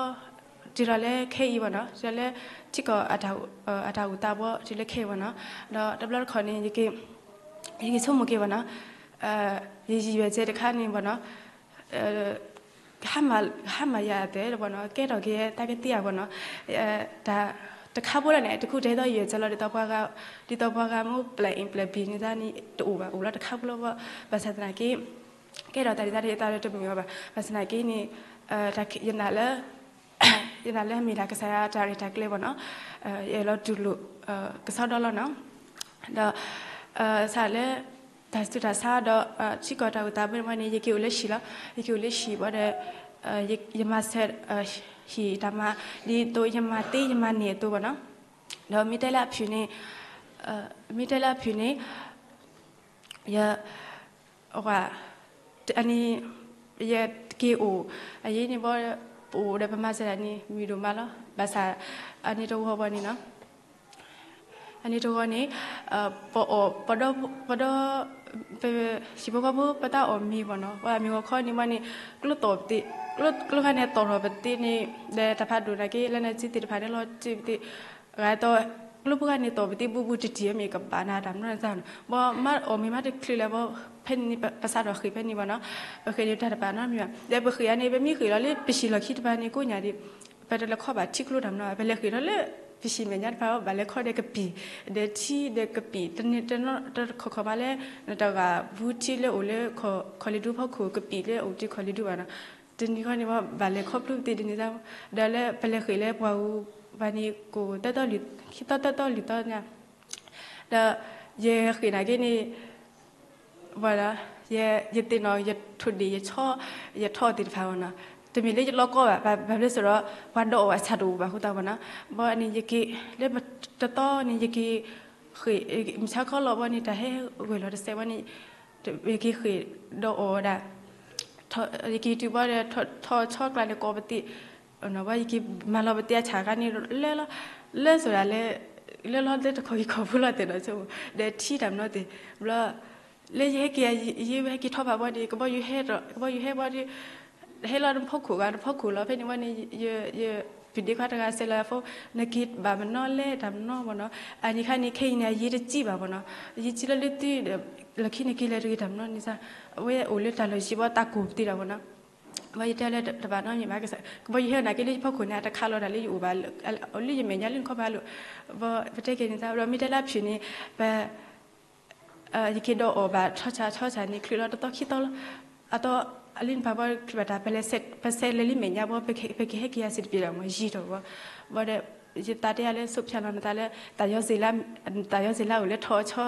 တုၤဒီးလၢခဲအံၤမ့ၢ်နီၤ, တုၤဒီးလၢထံကီၢ်အတၢ်အိၣ်သးဘီ တုၤလၢခဲအံၤမ့ၢ်နီၤ, ဒီးတဘျီတခီၣ်န့ၣ် ယက့ၤဆိကမိၣ်က့ၤမ့ၢ်နီၤ, ယရံၣ်ဝဲစဲတခါန့ၣ်မ့ၢ်နီၤ ဟါမၢ်ယၤအသးဘီနီၤ, ကဲထီၣ်က့ၤတၢ်ကသံအဘီနီၤ, တၢ်တခါဖိလၢန့ၣ် တခူတဲသီယွဲၢ်စဲလီၤ ဒ်သိးပှၤဂၤ, ဒ်သိးပှၤဂၤမ့ၢ်ပျဲၢ်အ့ၣ်ပျဲၢ်ဘံၣ်န့ၣ်န့ၣ် တအိၣ်ဘၣ် အိၣ်လီၤတခါဖိလီၤဘီ, ဘၣ်ဆၣ်သနာ်က့ ကဲထီၣ်တၢ်ဒ်တၢ်ဒ်တၢ်လၢတမုာ်အီၤဘၣ်, ဘၣ်ဆၣ်သနာ်က့န့ၣ် ယနာ်လၢ ယနာ်လၢမ့ၢ်ဒၣ်ကစၢ်ယွၤတၢ်ရဲၣ်တၢ်ကျဲၤဘီနီၤ, ယအဲၣ်လီၤတူၢ်လိာ် ကဆီဒီလီၤနီၤ, ဒီး စးလၢ တၢ်စူၤတၢ်ဆါဒီး ထံကီၢ်တၢ်အိၣ်သးဘီန့ၣ် ယက့ၤအိၣ်လၢဟံၣ်လီၤ, ယက့ၤအိၣ်လၢဟံၣ်ဘီဒီး ယမၤစၢၤ ဟံၣ်တၢ်မၤ ဒ်သိးယမၤသ့ယမၤန့ၢ်အသိးဘီနီၤ, ဒီးမ့ၢ်တဲလၢအဖုၣ်န့ၣ် မ့ၢ်တဲလၢအဖုၣ်န့ၣ် ယ အဝဲ အန့ၣ် ယက့ၤအိၣ် အယံၤန့ၣ်ဘီ ပအိၣ်ဒီးပမၤစၢၤတၢ်န့ၣ် မုာ်ဒိၣ်မးလီၤ. ဘၣ်ဆၣ် အန့ၣ်တဂီၤဘီန့ၣ်နီၤ အန့ၣ်တဂီၤန့ၣ် ပအီၣ် ပဒီ ပဒီ ပ ဟံၣ်ဖိဃီဖိ ပတၢ်အီၣ်မ့ၤဘီနီၤ ပှၤမ့ၢ်ဂီၤခီန့ၣ်ဘီန့ၣ် ကျိသီၣ်ပသ့ၣ် ကျိ ကျိခါန့ၣ်သီၣ်ထီၣ်ပသ့ၣ်န့ၣ် ဒီးတၢ်ဖးဒိၣ်နာ်က့ လၢနစုသ့ၣ်တဖၣ်န့ၣ် လီၤစုပသ့ၣ် ဂၤသီၣ် ကျိဖိဂၤန့ၣ်သီၣ်ပသ့ၣ်ဘူးဘူးတံၢ်တံၢ် မ့ၢ်ကဘၣ်နၤတၢ်မနုၤန့ၣ်နီၤ ဘီမ့ၢ်အီၣ်မ့ၤမ့ၢ်တချုးလၢၤဘီ ဖဲန့ၣ် ပစးထီၣ်ဃ့ၢ်ဖဲန့ၣ်ဘီနီၤ ပဃ့ၢ်န့ၣ်တၢ်တဘၣ်နီတမံၤဘၣ် ဒီးပဃ့ၢ်အန့ၣ် ပမ့ၢ်ဃ့ၢ်လီၤလၢပဟံၣ်လီၢ်ခံတဖၣ်န့ၣ် ကိးညါဒံး ပတလဲၤခီဘၣ်ထံကျိတၢ်မနုၤ ပလဲၤဃ့ၢ်ထီၣ်လၢ ပဟံၣ်မဲာ်ညါတဖၣ် ပဘၣ်လဲၤခီဒီးကပံာ် ဒီးထံဒီးကပံာ် တန့ၢ်တနီၤတခီၣ်ခီၣ်မးလၢ နတဂၤဘူးထံလၢအိၣ်လၢ ခီၣ်လ့ၣ်ဒူဖီခိၣ် ကပံာ်လၢအိၣ်တ့ၢ်ခီၣ်လ့ၣ်ဒူဘၣ်နီၤ တနံၤဃီန့ၣ် ပဘၣ်လဲၤခီဖျိပသ့ၣ်တန့ၢ်သး ဒီးလၢပလဲၤဃ့ၢ်လၢပှၤဂုၤ ပှၤန့ၣ်ကိၣ်သၢသီလွံၢ် ခံသီသၢသီလွံၢ်သီညါ ဒီး ယဃ့ၢ်နာ်က့န့ၣ် ဘၣ်ဒီး ယသ့ၣ်နီၣ် ယထိၣ်ဒ့ၣ် ယဆီ ယထီၣ်သ့ၣ်တဖၣ်ဘၣ်နီၤ တမ့ၢ်လၢယလီၢ်ကီဘၣ် ဘၣ်ဘျီစ့ၢ်ဒီး ပှၤဒီးအီၣ်အဆၣ်တအိၣ်ဘၣ်အဃိသတးဘၣ်နီၤ ဘီန့ၣ်ယက့ၤ လၢတသီန့ၣ် ယက့ၤဃ့ၢ် မုၢ်ဆါခီလီၤဘီန့ၣ် တၢ်ဟဲဂၢၢ်လီၤတစဲးဘီန့ၣ် ယက့ၤဃ့ၢ်ဒီးအီၣ်ဝဲဒၣ် ယက့ၤတုၤဘီဒီး ထီၣ်ဆီကျါန့ၣ် ကိးပသ့ၣ် ဘီယက့ၤမၤလီၤပသ့ၣ်အဆၣ်ခါန့ၣ် လၢလီၤ လၢစ့ၢ်ဒၣ်လၢ လၢလီၤလၢတခီက့ၤခီဖိလီၤတဲာ်ဒီးဆိကမိၣ် ဒီးထံၣ်တၢ်မနီၣ်သ့ၣ် ဘျီ လၢယဟဲက့ၤယဟဲက့ၤထီၣ်ဘၣ်ဘီန့ၣ် ကဘီယူၤဟဲဘီဒီး ဟဲလီၤနဖီခိၣ်ဂၤနဖီခိၣ်လီၤ. ဖဲန့ၣ်ဝဲန့ၣ် ယ ယပဒ့ခွါတဂၤစဲးလီၤဖိ နက့ၤဘၣ်မနီၣ်လဲၣ်တၢ်မနီၣ်ဘီနီၤ. အန့ၣ်ခါန့ၣ် ခဲအံၤန့ၣ် အယ့တစံၣ်ဘၣ်ဘီနီၤ. ယစံၣ်လၢလၢသုဒီး လီၢ်ခံန့ၣ်က့ၤလဲၤတဂ့ၤတၢ်မနီၣ်န့ၣ်စ့ၢ် အဝဲအိၣ်လၢတၢ်လီၢ်ယံၤဘီတၢ်ကိၢ်ပသ့ၣ်ဒီးဘီနီၤ. ဘီယတဲလၢတဘၣ်နီတမံၤဘၣ်ကစၢ် ကဘီယူၤဟဲနာ်က့လၢယဖီခိၣ်န့ၣ် အတခးလီၤတၢ်လၢယအိၣ်ဘၣ် လၢယမဲာ်ညါလၢနခီဘၣ်လိာ် ဘီပတဲက့ၤန့ၣ်စ့ၢ် ဒီးမ့ၢ်တဲလၢအဖုၣ်န့ၣ် ပ ယက့ၤဒီးအီၣ်ဘၣ်ထီၣ်ဆၣ်ထီၣ်ဆၣ်န့ၣ် ချုးလီၤတသီခံသီလီၤ. အသီအလံနဖးဘီချုးဘၣ်တၢ် ပလဲၤဆဲးလၢလံမဲာ်ညါဘီ ပကဟဲက့ၤယၤစ့ၢ်တပျ့ၤဒီးမ့ၢ်ယံၤထီၣ်ဘီ ဘီဒီး ယသးတဲယၤလၢ ဆိဖၠၣ်လီၤနသးလၢ တၢ်ယီၤစ့ၤလါအိၣ်လၢထီၣ်ဆီ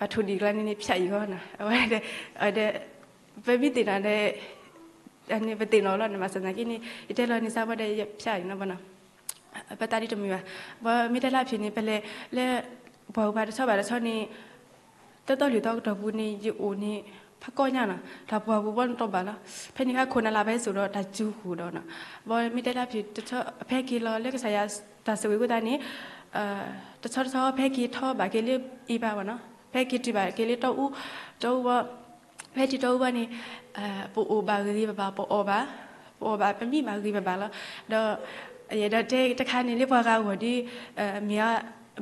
အထိၣ်ဒံၣ်ကျါန့ၣ်န့ၣ် ဖၠၣ်အံၤဂီၢ်နီၤ အဝဲဒီး ဒီး ပမ့ၢ်သ့ၣ်နီၣ်ဒီး ပသ့ၣ်နီၣ်လီၤ နမၤစၢၤနာ်က့န့ၣ် ယတဲလီၤန့ၣ်စ့ၢ်ဘီဒီး ယဖၠၣ်အံၤနီၤဘီနီၤ ပသးဒ်တမုာ်ဘၣ်. ဘီမ့ၢ်တဲလၢအဖုၣ်န့ၣ် ပလဲၤလၢ ပှၢ်ပူၤဖးတဆီဘၣ်တဆီန့ၣ် တသီလွံၢ်သီကတီၢ်ပူၤန့ၣ် ယအိၣ်န့ၣ် ဖးကီညါနီၤ တၢ်ပှၢ်ပူၤဘီနတီၤဘၣ်လီၤ. ဖဲန့ၣ်ခါခိၣ်နၢ်လၢ်ဘၣ်ဟဲစိာ်ဒီး တၢ်စူၤဃိၣ်ဒီးနီၤ ဘီမ့ၢ်တဲလၢအဖုၣ် ဖဲက့ၤလီၤလၢကစၢ်ယွၤတၢ်ဆိၣ်ဂ့ၤအဃိသတးန့ၣ် တဆီတဆီဖဲက့ၤထီၣ်ဘၣ်က့ၤလၢအံၤဘၣ်ဘီနီၤ ဖဲက့ၤတုၤဘၣ်က့ၤလၢတီအူ တီအူဘီ ဖဲတုၤတီအူဘီန့ၣ် ပအိၣ်ဘၣ်ဂ့ၤဂ့ၤဘၣ်ဘၣ် ပအီၣ်ဘၣ် ပအီၣ်ဘၣ်ပမံဘၣ်ဂ့ၤဂ့ၤဘၣ်ဘၣ်လီၤ. ဒီး ယအဲၣ်ဒိးတဲတခါန့ၣ် လၢပှၤဂၤအဂီၢ်ဒီး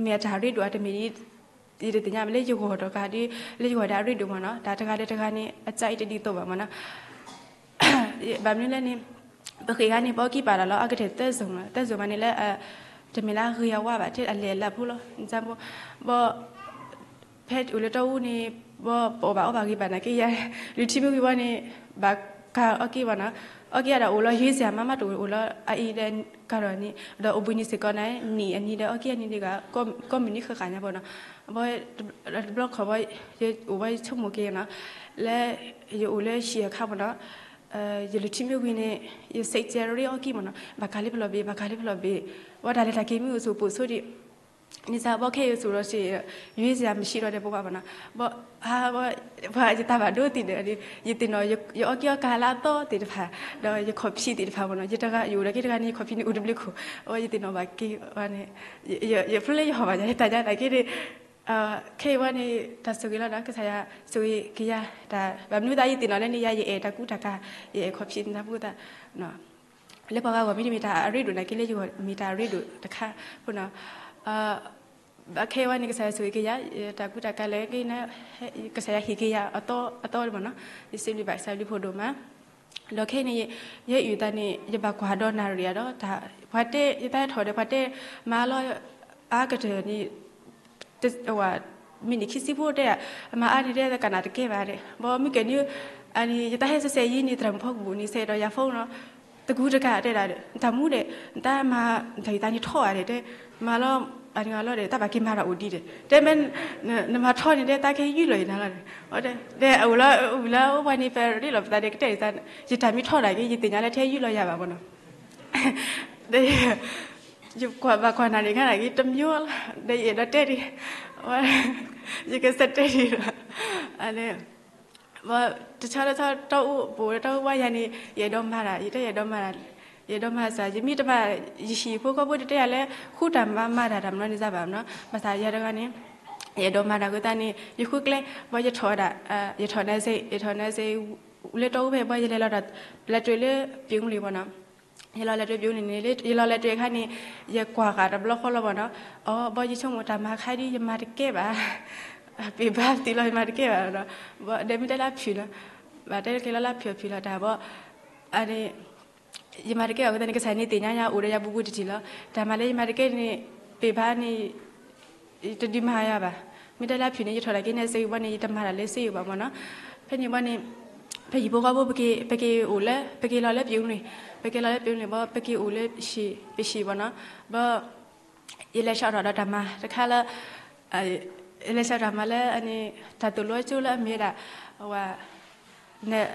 မ့ၢ်အတၢ်ရ့ဒိၣ်အတမ့ၢ်ဒ် ယတသ့ၣ်ညါမ့ၢ်လၢယဂီၢ်ဒီးကဒီး လၢယဂီၢ်ဒီးအရ့ဒိၣ်မ့ၢ်နီၤ တၢ်တဂၤဒီးတဂၤန့ၣ် အစၢ်အံၤတဒ်သိးဘၣ်မ့ၢ်နီၤ ဘၣ်မနုၤလဲၣ်န့ၣ် ပဃ့ၢ်ဂၤန့ၣ် ပအီၣ်ကံၢ်ပာ်တၢ်လီၤ အကတၢၢ်သၢစိၤမ့ၢ် သၢစိၤမ့ၢ်န့ၣ်လၢ တမ့ၢ်လၢအဂ့ၤအဝါဘၣ် ထဲအလဲၤအလၢ်ဖိလီၤ ဘီ ဖဲအိၣ်လၢတီအူန့ၣ် ဘီပအီၣ်ဘၣ်အီၣ်ဘၣ်ဂ့ၤဘၣ်နာ်က့ယၤ လွံၢ်ထံၣ်မ့ၢ်ဝံၤဘီန့ၣ် ဘၣ်ကးအီၣ်ကံၢ်ဘီနီၤ အီၣ်ကံၢ်အဒၣ်အိၣ်လီၤ ယွ့စ့ၢ်မးမးတအိၣ်လီၤ အအံၤဒီးကးဒီးန့ၣ် ဒီးအိၣ်ဘှံးနံၤစ့ၢ်ကီးန့ၣ် နံၣ်အနံၤဒီးအီၣ်ကံၢ်အနံၤဒ်ဂၤ ကီၢ်မုၢ်နံၤဃၣ်ဃၣ်ညါဘီနီၤ ဘီ တဘျီခီၣ်ဘီ ယအိၣ်ဘီယဆိကမိၣ်က့ၤနီၤ လၢ ယအိၣ်လၢဟံၣ်အခါဘီနီၤ ယလွံၢ်ထံၣ်မ့ၢ်ဝံၤန့ၣ် ယစဲးကဲရ့အီၣ်ကံၢ်မ့ၢ်နီၤ ဘၣ်ကးလၢဖျီၣ်ဘ့ၣ် ဘၣ်ကးလၢဖျီၣ်ဘ့ၣ် ဘီတၢ်လဲၤတၢ်က့ၤမ့ၢ်အိၣ်ဆိးပိာ်ဆိဒံး န့ၣ်စ့ၢ်ဘီခဲအံၤအိၣ်ဆိးဒီးစ့ၢ် ယွ့စ့ၢ်မ့ၢ်ဆံးဒီးဒဲးပဝဲဘီနီၤ ဘီ ဟါ ပှၤယတၢ်ဘၣ်ဒိသ့ၣ်ဒီး ယသ့ၣ်နီၣ် ယအီၣ်ကံၢ်အီၣ်ကါလၢအသီသ့ၣ်တဖၣ် ဒီးယခီၣ်ဖံးသ့ၣ်တဖၣ်ဘီနီၤ ယတဂၤယအိၣ်ဒီးက့ၤတဂၤန့ၣ် ယခီၣ်ဖံးန့ၣ်အိၣ်တဘျုးခိၣ် အဝဲယသ့ၣ်နီၣ်ဘၣ်က့ၤဘီန့ၣ် ယဖျိလၢယဟီၣ်ဘၣ်ယၤ ယတၢ်ညါနာ်က့န့ၣ် ခဲအံၤဝဲန့ၣ် တၢ်ဆိၣ်ဂ့ၤလီၤဒီး ကစၢ်ယွၤဆိၣ်ဂ့ၤက့ၤယၤ တၢ်ဘၣ်မနုၤသးယသ့ၣ်နီၣ်လၢန့ၣ် ယၤယအဲၣ်တၢ်ကူတၢ်ကၤ ယအဲၣ်ခီၣ်ဖံးန့ၣ်သးဖိသး လၢပှၤဂၤဂီၢ်မ့တမ့ၢ်တၢ်အရ့ဒိၣ်နာ်က့ လၢယဂီၢ်မ့ၢ်တၢ်အရ့ဒိၣ်တခါဖိနီၤ ခဲအံၤဝဲန့ၣ် ကစၢ်ယွၤဆိၣ်ဂ့ၤက့ၤယၤ တၢ်ကူတၢ်ကၤလဲၣ်က့ၤ ကစၢ်ယွၤဟ့ၣ်က့ၤယၤအသီအသီမ့ၢ်နီၤ ယစံးဘျုးဘၣ်ကစၢ်ယွၤဘျုးဖးဒိၣ်မး ဒီးခဲအံၤန့ၣ် ယဟဲအုၣ်သးန့ၣ် ယဘၣ်ကွၢ်ဒီးနၣ်ရံၣ်ဧါဒီး ပှၤတဲ ယတၢ်ဟဲထီၣ်ဒီး ပှၤတဲမၤလီၤ အါကတၢၢ်န့ၣ် မ့ၢ်န့ၣ်ခံဆံဖိတဲ အမၤအါန့ၣ်တဲ ကနၣ်တကဲဘၣ်ဒီး ဘီမုၢ်ကဲၣ်နု အန့ၣ် ယတၢ်ဟဲစဲးစဲးယံၤန့ၣ် သရၣ်မုၣ်ဖီကဘူၣ်န့ၣ် စဲးဒီးယၤဖီနီၤ တကူတကးတဲဒၣ်ဒီး နတၢ်မူဒီး နတၢ်မၤတၢ်အုၣ်သးန့ၣ်ထီၣ်ဧါဒီး တဲ မၤလီၤ အန့ၣ်လီၤဒီး တၢ်ဘၣ်က့ၤမၤတၢ်အိၣ်ဒံးဒီး တဲမ့ၢ် နမၤထီၣ်န့ၣ်တဲ တၢ်ကဟဲယုၢ်လီၤယနၤလီၤဒီး ဒီးအဝဲလၢ ဝံၤလၢအိၣ်ပှၤန့ၣ် ပရ့လိာ်ပသးဒီးကတဲာ်သး ယတၢ်မ့ၢ်ထီၣ်ဒၣ်က့ၤ ယသ့ၣ်ညါလၢထဲယုၢ်လီၤယၤဘၣ်မ့ၢ်နီၤ ဒီး ယကွၢ်ဘၣ်ကွၢ်နၣ်ရံၣ်ခါနာ်က့ တမံၤလီၤ ဒီးယအဲၣ်ဒိးတဲဒံး ယကစၢ်တဲဒံးလီၤ တဆီတဆီ တၢ်အိၣ်ပအိၣ်လၢတၢ်အိၣ်ဘၣ်ယၤန့ၣ် ယအဲၣ်ဒိးမၤတၢ် ယတအဲၣ်ဒိးမၤတၢ် ယအဲၣ်ဒိးမၤစၢ် ယမ့ၢ်တမၤ ယဟံၣ်ဖိဃီဖိတတဲယၤလၢ ဃုတၢ်မၤမၤတၢ်တၢ်မနီၤန့ၣ်စ့ၢ်ဘၣ်မနီၤ ဘၣ်ဆၣ်ယၤတဂၤန့ၣ် ယအဲၣ်ဒိးမၤတၢ်အဃိသတးန့ၣ် ယဃုကျဲ ဘီယထီၣ်ဒၣ် ယထီၣ်နစ့ ယထီၣ်နစ့ လၢတၢ်အိၣ်ဖဲဘီယလဲၤလီၤဒီး လဲၤတုၤလၢပျိၤမုၢ်လံဘီနီၤ ယလီၤလဲၤတုၤပျိၤန့ၣ်န့ၣ် ယလီၤလဲၤတုၤအခါန့ၣ် ယကွၢ်ဃာ်တဘျီဃီလီၤဘီနီၤ အီ ဘီယဆိကမိၣ်တၢ်မၤခါဒ်ယမၤတကဲဘၣ် ပ့ၤဘါပသံလီၤ ယမၤတကဲဘၣ်ဒီး ဒီးမ့ၢ်တဲလၢဖုၣ်လီၤ ဘၣ်တဲတကဲလီၤလၢဖုၣ်ဖုၣ်လီၤတၢ်ဘီ အန့ၣ် ယမၤတကဲဘၣ်အဃိသတးန့ၣ် ကစၢ်န့ၣ်သ့ၣ်ညါယၤအိၣ်ဒီးယၤဘူးဘူးတံၢ်တံၢ်လီၤ တၢ်မၤလၢယမၤတကဲန့ၣ် ပ့ၤဘါန့ၣ် တဒုးမၤယၤဘၣ် မ့ၢ်တဲလၢဖုၣ်န့ၣ် ယထီၣ်ဒၣ်က့ၤနစ့ဘီန့ၣ် ယတမၤတၢ်လၢစ့ဘၣ်မနီၤ ဖဲန့ၣ်ဘီန့ၣ် ဖဲဟံၣ်ဖိဃီဖိ ပက့ၤအိၣ်လၢ ပက့ၤလီၤလၢပျိၤမုၢ်လံ ပက့ၤလီၤလၢပျိၤမုၢ်လံဘီ ပက့ၤအိၣ်လၢ ပဟံၣ်ဘီနီၤ ဘီ ယလဲၤဆှၢထီၣ်ဒီးတၢ်မၤတခါလၢ ယလဲၤဆှၢတၢ်မၤလၢအန့ၣ် တၢ်သိၣ်လိကၠိလၢအမ့ၢ်ဒၣ် ဝဲ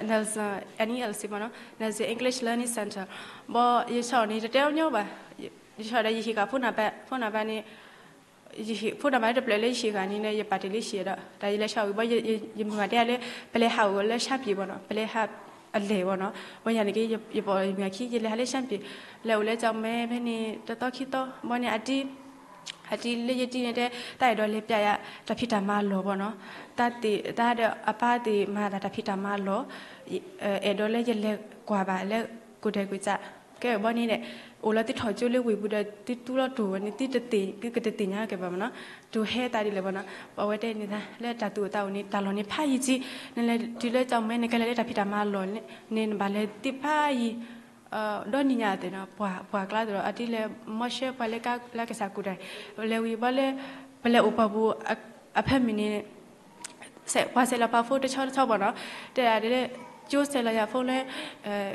Nelson N E L C မနီၤ Nelson English Learning Center ဘီ ယဆှၢအီၤန့ၣ် တတဲအီၤညီဘၣ် ယဆှၢဒီးယဟ့ၣ်ဃာ် phone number န့ၣ် ယဟ့ၣ် phone number တဖျၢၣ်လၢယဟ့ၣ်ဂၤန့ၣ် ယပာ်တ့ၢ်လၢဟံၣ်ဒီး တၢ်ယလဲၤဆှၢဝံၤဘီ ယမုၢ်ဂၤတဲယၤလၢ ပလဲၤဟးအိၣ်လၢ ရှမ်းပြည် ဘီနီၤ ပလဲၤဟးအလဲၢ်ဘီနီၤ ဘီယၤန့ၣ်က့ ယပိာ်ယမုၢ်ဂၤခံ ယလဲၤဟးလၢ ရှမ်းပြည် လဲၤအိၣ်လၢကၠီၣ်မဲ ဖဲန့ၣ် တသီခံသီ ဘီန့ၣ် အတံၤ အတံၤလၢယတံၤန့ၣ်တဲ တၢ်အဲၣ်ဒိးလဲၤပျဲယၤ တၢ်ဖံးတၢ်မၤလီၢ်ဘၣ်နီၤ, တၢ်သ့ၣ်တၢ်ဒီးအပၢ်သ့ၣ်မၤတၢ်တၢ်ဖံးတၢ်မၤလီၢ်, အဲၣ်ဒိးလၢယလဲၤကွၢ်ဘၣ်လၢကိးတဲာ်ကိးကး, ကဲဘီန့ၣ်ဒီး အိၣ်လီၤသုထီၣ်ကၠိလၢဝ့ၢ်ပူၤဒီး သုတူၢ်လီၤတိၢ်ဝဲန့ၣ် သုတသ့ၣ် သုကတသ့ၣ်ညါကဲဘၣ်မနီၤ, တိၢ်ဟဲသးဒ်လဲၣ်ဘၣ်နီၤ, ပဝဲတဲန့ၣ်သး လၢတၢ်သူၣ်အိၣ်သးအိၣ်န့ၣ် တၢ်လီၢ်န့ၣ်ဖးယံၤကၠံ, နလဲၤတုၤလၢကၠီမဲန့ၣ် ကလဲၤလၢတၢ်ဖံးတၢ်မၤလီၢ်န့ၣ် နဘၣ်လဲၤသ့ၣ်ဖးယံၤ ဒီနံၤညါသ့ၣ်နီၤ ပှၤ ပှၤကျါသ့ၣ်ဒီး အတံၤလဲၤမီၢ်ဆှၢပှၤလၢကါ လၢကစၢ်ကူၣ်တၢ်, လဲၤဝံၤဘီလၢ ပလဲၤအိၣ်ပှၤပူၤ အဖၢမုၢ်န့ၣ် ပှၤဆဲးလီၤပှၤဖိတဆီတဆီဘၣ်နီၤ, တဲဒၣ်ဒ်လၢ ကၠိဆဲးလီၤယၤဖိလၢ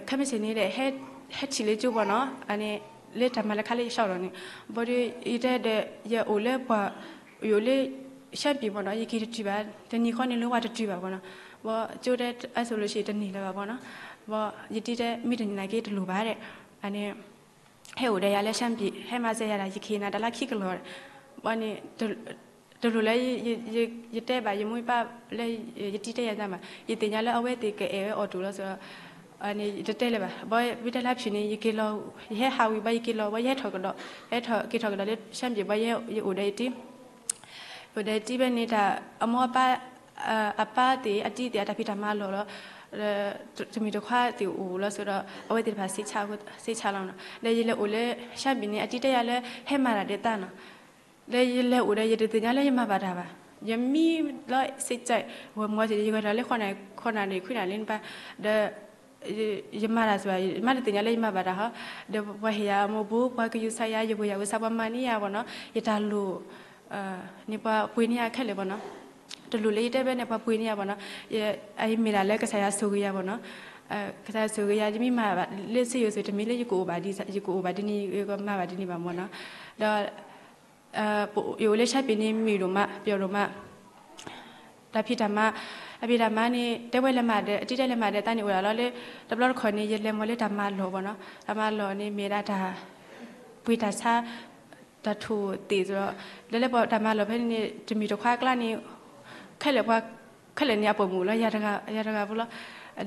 ခဲမုၢ်ဆ့ၣ်န့ၣ်ဒီး ဟဲထံၣ်လၢကၠိဘၣ်နီၤ, အန့ၣ် လၢတၢ်မၤလၢခါလၢယဆှီလီၤန့ၣ်, ဘီဒီး ယတဲဒီး ယအိၣ်လၢပှၤ ယအိၣ်လၢ ရှမ်းပြည်ဘၣ်နီၤ, ယက့ၤတတုၤဘၣ်, တနံၤဃီန့ၣ်လၢဝဲတတုၤဘၣ်ဘၣ်နီၤ, ဘီကၠိတဲအစိၤလိၤဆံးတန့ၢ်လၢၤဘၣ်ဘၣ်နီၤ, ဘီယတံၤတဲ မ့ၢ်တန့ၢ်နာ်က့တလိၣ်ဘၣ်ဒီး အန့ၣ် ဟဲအိၣ်ဒီးယၤလၢရှမ်းပြည် ဟဲမၤစၢၤယၤဒၣ် ယကဟ့ၣ်နၤတလါခံကလီၢ်, ဘီန့ၣ် တလိၣ်လၢ ယတဲဘၣ်ယမိၢ်ယပၢ်လၢ ယတံၤတဲယၤတၢ်မး, ယသ့ၣ်ညါလၢအဝဲသ့ၣ်ကအဲၣ်ဝဲအီၣ်တူၢ်လီၤစ့ၢ်ဒီး န့ၣ် ယတတဲလၢၤဘၣ်, ဘီမ့ၢ်တဲလၢဖုၣ်န့ၣ် ယက့ၤလီၤ, ယဟဲဟးဝံၤဘီယက့ၤလီၤ, ဘီယဟဲထီၣ်ကဒီး, ဟဲထီၣ်က့ၤထီၣ်ကဒီးလၢရှမ်းပြည် ဘီယအိၣ်ဒီးယတံၤ အိၣ်ဒီးယတံၤဖဲန့ၣ်တၢ် အမိၢ်အပၢ် အပၢ်သ့ၣ် အတံၤသ့ၣ် အတၢ်ဖံးတၢ်မၤလီၢ်လီၤ, တမုၢ်တခွါသ့ၣ်အိၣ်လီၤစ့ၢ်ဒီး အဝဲသ့ၣ်တဖၣ် စ့ဆါလီၤနီၤ, ဒီးယလဲၤအိၣ်လၢ ရှမ်းပြည်န့ၣ် အတံၤတဲယၤလၢ ဟဲမၤတၢ်ဒဲးသၣ်နီၤ, ဒီးယလဲၤအိၣ်ဒီး ယတသ့ၣ်ညါလၢယမၤဘၣ်တၢ်ဘၣ်, ယမံလီၤစ့ၢ်ကီး ဝဲမီၢ်စ့ၢ် ယဂဲၤထီၣ်လၢ ဃိးနၣ်ရံၣ် ခွံနၣ်ရံၣ်န့ၣ်ပၢ်, ဒီး ယမၤတၢ်စ့ၢ်ဘၣ် ယမၤတသ့ၣ်ညါလၢယမၤဘၣ်တၢ်ဟီ, ဒီးပှၤဟ့ၣ်ယၤအမိၢ်ဘိ ပှၤကယူၤဆါယၤ ယဝဲၢ်ယၤဝဲဆါ ပှၤမၤန့ၢ်ယၤဘၣ်နီၤ, ယတၢ်လိၣ် န့ၣ်ပှၤပှ့ၤန့ၢ်ယၤခဲလၢာ်ဘၣ်နီၤ, တလိၣ်လၢယတဲဘၣ်န့ၣ် ပှၤပှ့ၤန့ၢ်ယၤဘၣ်နီၤ, အမ့ၢ်ဒၣ်လၢကစၢ်ယွၤဆိၣ်ဂ့ၤယၤဘၣ်နီၤ, ကစၢ်ယွၤဆိၣ်ဂ့ၤယၤ ယမ့ၢ်မၤဘၣ်လၢစ့ယိၤစ့ၢ် တမ့ၢ်လၢယကအိၣ်ဘၣ်ဒ် ယကအိၣ်ဘၣ်ဒ်န့ၣ် ယကမၤဘၣ်ဒ်န့ၣ်ဘၣ်မၢ်နီၤ, ဒီး ယအိၣ်လၢရှမ်းပြည်န့ၣ် မုာ်ဒိၣ်မး ပျီဒိၣ်မး, တၢ်ဖံးတၢ်မၤ, တၢ်ဖံးတၢ်မၤန့ၣ် တဲဝဲလဲၤမၤဒီး အတံၤတဲလဲၤမၤဒီး တၢ်န့ၣ်အိၣ်ဒၣ်လီၤလၢ တဘျီတခီၣ်န့ၣ် ယလဲၤမၤလၢတၢ်မၤလီၢ်န့ၣ် မ့ၢ်ဒၣ်တၢ် ပှ့ၤတၢ်ဆါ တၢ်ထိၣ်သ့ၣ်စ့ၢ်ဒီး လၢလၢပှၤတၢ်မၤလီၢ်ဖဲန့ၣ် တမုၢ်တခွါအကျါန့ၣ် ခဲလၢာ်ပှၤ ခဲလၢာ်န့ၣ် အပိာ်မုၣ်လီၤ ယၤတဂၤဖိလီၤ,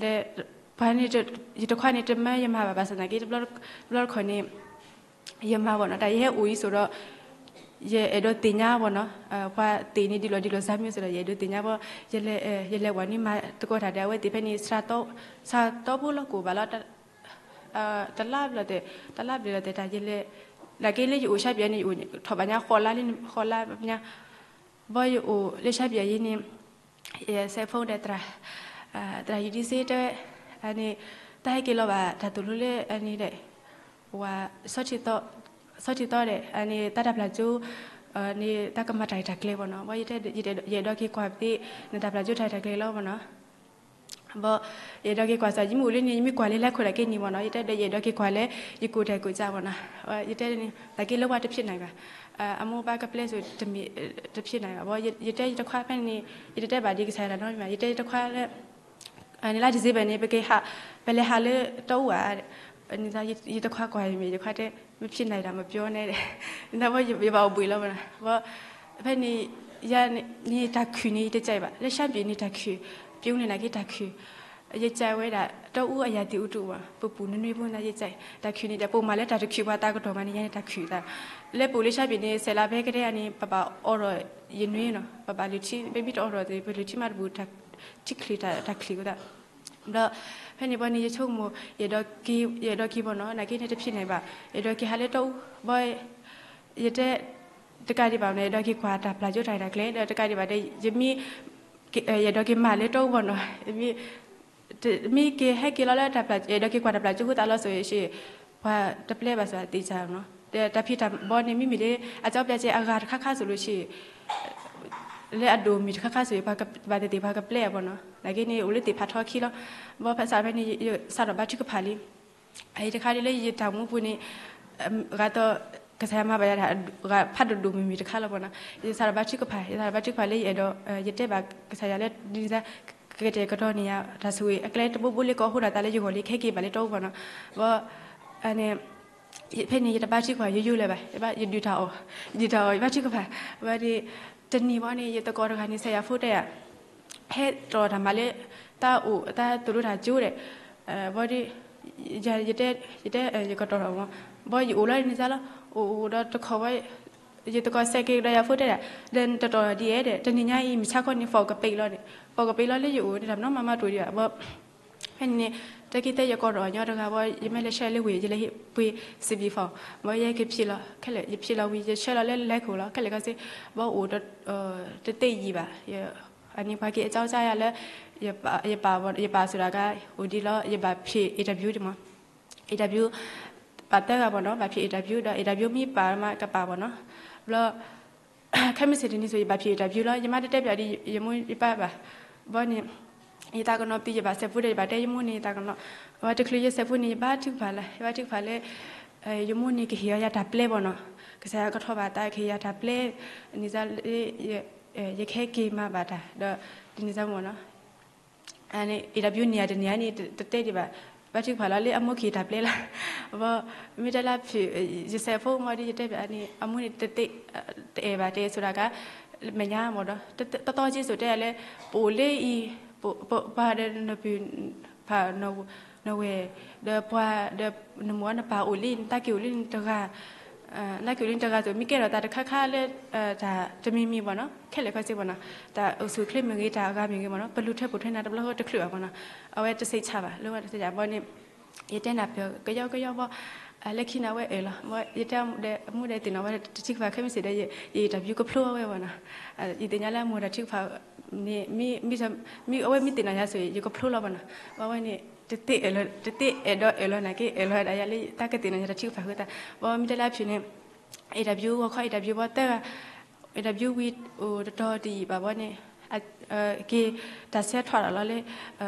ဒီးပှၤန့ၣ် ယတခွါန့ၣ် တမၢယမၤဘၣ်ဘၣ်ဆၣ်သနာ်က့ တဘျီတခီၣ်န့ၣ် ယမၤဘၣ်နီၤ တၢ်ယဟဲအိၣ်အံၤစ့ၢ်ဒီး ယအဲၣ်ဒိးသ့ၣ်ညါဘၣ်နီၤ ပှၤသ့ၣ်န့ၣ် ဒ်လီၤဒ်လီၤစၢ်မ့ၢ်စ့ၢ်ဒီး ယအဲၣ်ဒိးသ့ၣ်ညါဘၣ် ယလဲၤ ယလဲၤဝဲန့ၣ်မၤသကိးတၢ်ဒီး အဝဲသ့ၣ်ဖဲန့ၣ် စးတီဖိလီၤ ကအိၣ်ဘၣ်လီၤ တလါဘျီၣ်သဲး တလါဘျီၣ်လီၤသဲးတၢ် ယလဲၤ နာ်က့လၢယအိၣ်ရှါပယီၤန့ၣ် ယအိၣ်ထီၣ်ဘၣ်ညါဃိးလါလံ ဃိးလါညါ ဘီယအိၣ်လၢရှါပယီၤယဲန့ၣ် ယဆဲးဖိဒီးသရၣ် သရၣ်ယံၤဒံစ့တဲ န့ၣ် တၢ်ဟဲက့ၤလီၤဘၣ်တၢ်သိၣ်လိလၢန့ၣ်ဒီး ဝၤ ဆီထံသီဒီး န့ၣ် တၢ်တၢ်ပျၢ်ကၠိ န့ၣ် တၢ်ကမၤတၢ်ရဲၣ်တၢ်ကျဲၤဘၣ်နီၤ ဘီယတဲ ယအဲၣ်ဒိးက့ၤကွၢ်သ့ နတၢ်ပျၢ်ကၠိတၢ်ရဲၣ်တၢ်ကျဲၤလီၤဘၣ်နီၤ ဘီ ယအဲၣ်ဒိးက့ၤကွၢ်စ့ၢ် ယမ့ၢ်အိၣ်လၢန့ၣ် ယမ့ၢ်ကွၢ်လၢလၢခိၣ်ဒၣ်က့ၤန့ၣ်ဘၣ်နီၤ ယတဲဒီး ယအဲၣ်ဒိးက့ၤကွၢ်လၢ ယကိးတၢ်ကိးကၢ်ဘၣ်နီၤ ယတဲန့ၣ် သနာ်က့လၢဝဲတဖံးနၤဘၣ် အမိၢ်ပၢ်ကပျဲစိၤတမ့ၢ် တဖံးနၤဘၣ် ဘီ ယတဲယတခွါဖဲန့ၣ် ယတတဲဘၣ်ဒ်ကစၢ်ယွၤတၢ်နီတမံၤဘၣ် ယတဲယတခွါလၢ န့ၣ်လါ December န့ၣ် ပကဟး ပလဲၤဟးလၢတီအူဧါ န့ၣ် ယတခွါကွၢ်ယမဲာ် ယခွါတဲ မဖံးနၤတၢ်မပျီန့ၣ် နဘီယဘၣ်အိၣ်ဘှံးလီၤဘၣ် ဘီ ဖဲန့ၣ် ယၤန့ၣ်တၢ်ခုၣ်န့ၣ် ယတကဲဘၣ် လၢရှမ်းပြည်န့ၣ်တၢ်ခုၣ် ပျီန့ၣ်နာ်က့တၢ်ခုၣ် ယကဲဝဲဒၣ် တီအူအယၤသံးအူတူၣ်ဘၣ် ပပူၤနနွံပူၤန့ၣ် ယကဲ တၢ်ခုၣ်န့ၣ်ဒီး ပအိၣ်မးလၢတၢ်တခုၣ်ပှၤသးကတီၢ်မးန့ၣ် ယၤန့ၣ်တၢ်ခုၣ်သး လၢပအိၣ်လၢရှမ်းပြည်န့ၣ် စဲးလါဖဲကတဲယၤန့ၣ် ပဘၣ်အိးထီၣ်ယနွံနီၤ ပဘၣ်လုၢ်ထံ ပမ့ၢ်တအိးထီၣ်သ့ၣ် ပလုၢ်ထံမးတဘူး ထံချံၣ်တၢ်ချံၣ်အသး ဘျီ ဖဲန့ၣ်ဘီန့ၣ် ယဆိကမိၣ် ယအဲၣ်ဒိးက့ၤဘၣ်နီၤ နာ်က့န့ၣ်တဖံးနၤဘၣ် ယအဲၣ်ဒိးက့ၤဟးလၢတီအူ ဘီ ယတဲ တကးဒံးဘၣ်န့ၣ် ယအဲၣ်ဒိးက့ၤကွၢ်တၢ်ပျၢ်ကၠိတၢ်ရဲၣ်တၢ်ကျဲၤ ဒီးတကးဒံးဘၣ်ဒီး ယမ့ၢ် ယအဲၣ်ဒိးက့ၤမၤလၢတီအူဘၣ်နီၤ မ့ၢ်က့ၤဟဲက့ၤလီၤလၢတၢ်ပျၢ် ယအဲၣ်ဒိးက့ၤကွၢ်တၢ်ပျၢ်ကၠိဖိသးလီၤစ့ၢ် ပှၤတပျဲဘၣ်စ့ၢ်သ့ၣ်စၢ်နီၤ ဒီးတၢ်ဖံးတၢ်ဘီန့ၣ် မ့မ့ၢ်လၢ အကၠီပျၢ်ကၠဲအဂၤတခါခါစ့ၢ်လီၤစ့ၢ် လၢအဒိၣ်မုၢ်တခါခါစ့ၢ် ပှၤဘၣ်သ့ၣ်သ့ၣ်ပှၤကပျဲအဘၣ်နီၤ နာ်က့န့ၣ် အိၣ်လၢသ့ၣ်ဖးထီခံလီၤ ဘီဖဲစးဖဲန့ၣ် ယစးထီၣ်ဘါထုကဖၣ်လံ အအံၤတခါဒ်လၢယတၢ်မူပူၤန့ၣ် ဂၤသီး ကစၢ်ယွၤမၤဘၣ်ယၤတၢ် ဂၤဖးဒိၣ်ဒိၣ်မုၢ်မုၢ်တခါလီၤဘၣ်နီၤ ယစးထီၣ်ဘါထုကဖၣ် ယစးထီၣ်ဘါထုကဖၣ်လၢယအဲၣ်ဒိး ယတဲဘၣ်ကစၢ်ယွၤလၢ ဒ်န့ၣ် ကကတဲာ်ကတီၤန့ၢ်ယၤ တၢ်ဆိၣ်ဂ့ၤ အကျဲတဘိဘိလၢကအိးထီၣ်သးလၢယဂီၢ်လံ ကဟဲက့ၤဘၣ်လၢတီအူဘၣ်နီၤ ဘီ န့ၣ် ဖဲန့ၣ် ယတဘါထုကဖၣ်ယိယိလၢၤဘၣ် ယဒုးတၢ်အီၣ် ယဒုးတၢ်အီၣ် ယဘါထုကဖၣ် ဘၣ်ဒီး တနံၤဘီန့ၣ် ယသကိးတဂၤန့ၣ် ဆဲးယၤဖိတဲယၤ ဟဲတီၢ်တၢ်မၤလၢ တၢ်အိၣ် တၢ်သိၣ်လိတၢ်ကၠိဒီး ဘီဒီး ယတဲ ယတဲ ယကတီၢ်ထီၣ်မး ဘီယအိၣ်လီၤန့ၣ်စၢ်လီၤ အိၣ်အိၣ်ဒီးတခီဘီ ယသကိးစဲးက့ၤကဒီးယၤဖိတဲဒၣ်, ဒီးတတီၤဒ်အဲၣ်ဒီး တနံၤညါအံၤ မုၢ်ဆါခီန့ၣ် phone ကပ့ၤလီၤန့ၣ်, phone ကပ့ၤလီၤလၢယအိၣ်န့ၣ် တၢ်မနီမၤမၤတအိၣ်ဒံးဘၣ်ဘီ ဖဲန့ၣ်န့ၣ် တၢ်က့ၤတဲယကိးဒီးညီတဂၤဘီ ယမ့ၢ်လဲၤဆှၢလၢဝ့ၢ် ယလဲၤဟ့ၣ်ပှ့ၤ စံးဘံၣ် phone ဘီ ယဟဲက့ၤဖံးလီၤခဲလၢာ် ယဖံးလီၤဝံၤ ယဆှၢလီၤလၢလဲခိၣ်လီၤ ခဲလၢာ်ခဲဆ့ ဘီအိၣ်တသ့ယံာ်ဘၣ် အန့ၣ် ပှၤက့ၤအကၠီကၠါယၤလၢ ယပာ် ယပာ်စူၤဒၣ်ကါ အိၣ်ဒ်လီၤ ယဘၣ်ဖံး interview ဒံးမး interview ပာ်သၢဂၤဘီနီၤ ဘၣ်ဖံး interview ဒီး interview မ့ၢ်ပာ်မးကပာ်ဘီနီၤ ဘျီ ခဲမုၢ်ဆ့ၣ်တနံၤစိၤ ယဘၣ်ဖံး interview လီၤ ယမါတတဲပၠးဒ်ယမိၢ်ယပၢ်ဘၣ် ဘီန့ၣ် ယသးကနီၤပံၤ ယဘၣ်စဲးဖိဒီး ယဘၣ်တဲယမိၢ်န့ၣ် ယသးကနီၤ အဝဲတချုးယစဲးဖိန့ၣ် ယဘါထုကဖၣ်လၢ ယဘါထုကဖၣ်လၢ ယမိၢ်န့ၣ်ကဟ့ၣ်အီၤယၤတၢ်ပျဲဘီနီၤ ကစၢ်ယွၤကထီၣ်ဘၣ်သး ကဟ့ၣ်ယၤတၢ်ပျဲ န့ၣ် ယကဟဲက့ၤမၤဘၣ်တၢ် ဒီး တနံၤစၢ်မ့ၢ်နီၤ interview န့ၣ်ယၤတနံၤန့ၣ် တတဲဒံးဘၣ် ဘါထုကဖၣ်လီၤလၢအမိၢ်ကဟ့ၣ်တၢ်ပျဲလီၤ ဘီ မ့ၢ်တဲလၢဖုး ယစဲးဖိမ့ၢ်ဒီး ယတဲပၠးန့ၣ် အမိၢ်န့ၣ်တသ့ တအဲၣ်ဘၣ်တဲစူၤဒၣ်ကါ မဲာ်ညါမ့ၢ်ဒီး တတီက့စိၤတဲယၤလၢ ပအိၣ်လၢအံၤ ပှၤဒီးနပုၢ် ဖး နဝဲၢ် ဒီးပှၤဒီး နမိၢ်နပၢ်အိၣ်လံ နတၢ်က့ၤအိၣ်လံနတဂၤ နတၢ်က့ၤအိၣ်လံနတဂၤစိၤ မ့ၢ်ကဲထီၣ်တၢ်တခါခါလၢ တၢ်တမံၤမံၤဘီနီၤ ခဲလၢာ်ခဲဆ့ဘီနီၤ တၢ်အိၣ်ဆူၣ်အိၣ်ချ့မ့ၢ်ဂ့ၤ တၢ်အဂၤမ့ၢ်ဂ့ၤဘီနီၤ ပလူၤထွဲပိာ်ထွဲနၤတဘျီဃီတချုးဘၣ်ဘီနီၤ အဝဲတဆံးဆါဘၣ် လၢဝဲတဆံးဆါဘီန့ၣ် ယတဲနၢ်ပၢၢ်ကယီကယီဘီ လၢခံန့ၣ်အဝဲအၢၣ်လီၤ ဘီ ယတဲအမူဒီး အမူဒီးသ့ၣ်နီၣ်ဝဲ တထံၣ်ကဖၣ်ခဲမုၢ်ဆ့ၣ်ဒီး ယ interview ကဖျိအဝဲဘီနီၤ ယသ့ၣ်ညါလၢအမိၢ်တၢ်ထုကဖၣ်န့ၣ် မ့ၢ် မ့ၢ်အဝဲမ့ၢ်သ့ၣ်နီၣ်ယၤစိၤ ယကဖျိလီၤဘီနီၤ ဘီဝဲန့ၣ် တသ့ တသ့အဲၣ်ဒိးအၢၣ်လီၤနာ်က့ အဲၣ်လီၤဒၣ်ယၤလၢတၢ်ကသ့ၣ်နီၣ်ယၤတၢ်ထုကဖၣ်ဃိသတး ဘီမ့ၢ်တဲလၢအဖုးန့ၣ် interview ဂီၤခီ interview ဘီသၢဂၤ interview ဝံၤအိၣ်တတီၤတယံာ်ဘၣ်ဘီန့ၣ် က့ၤတၢ်ဆၢထီၣ်တၢ်လီၤလၢ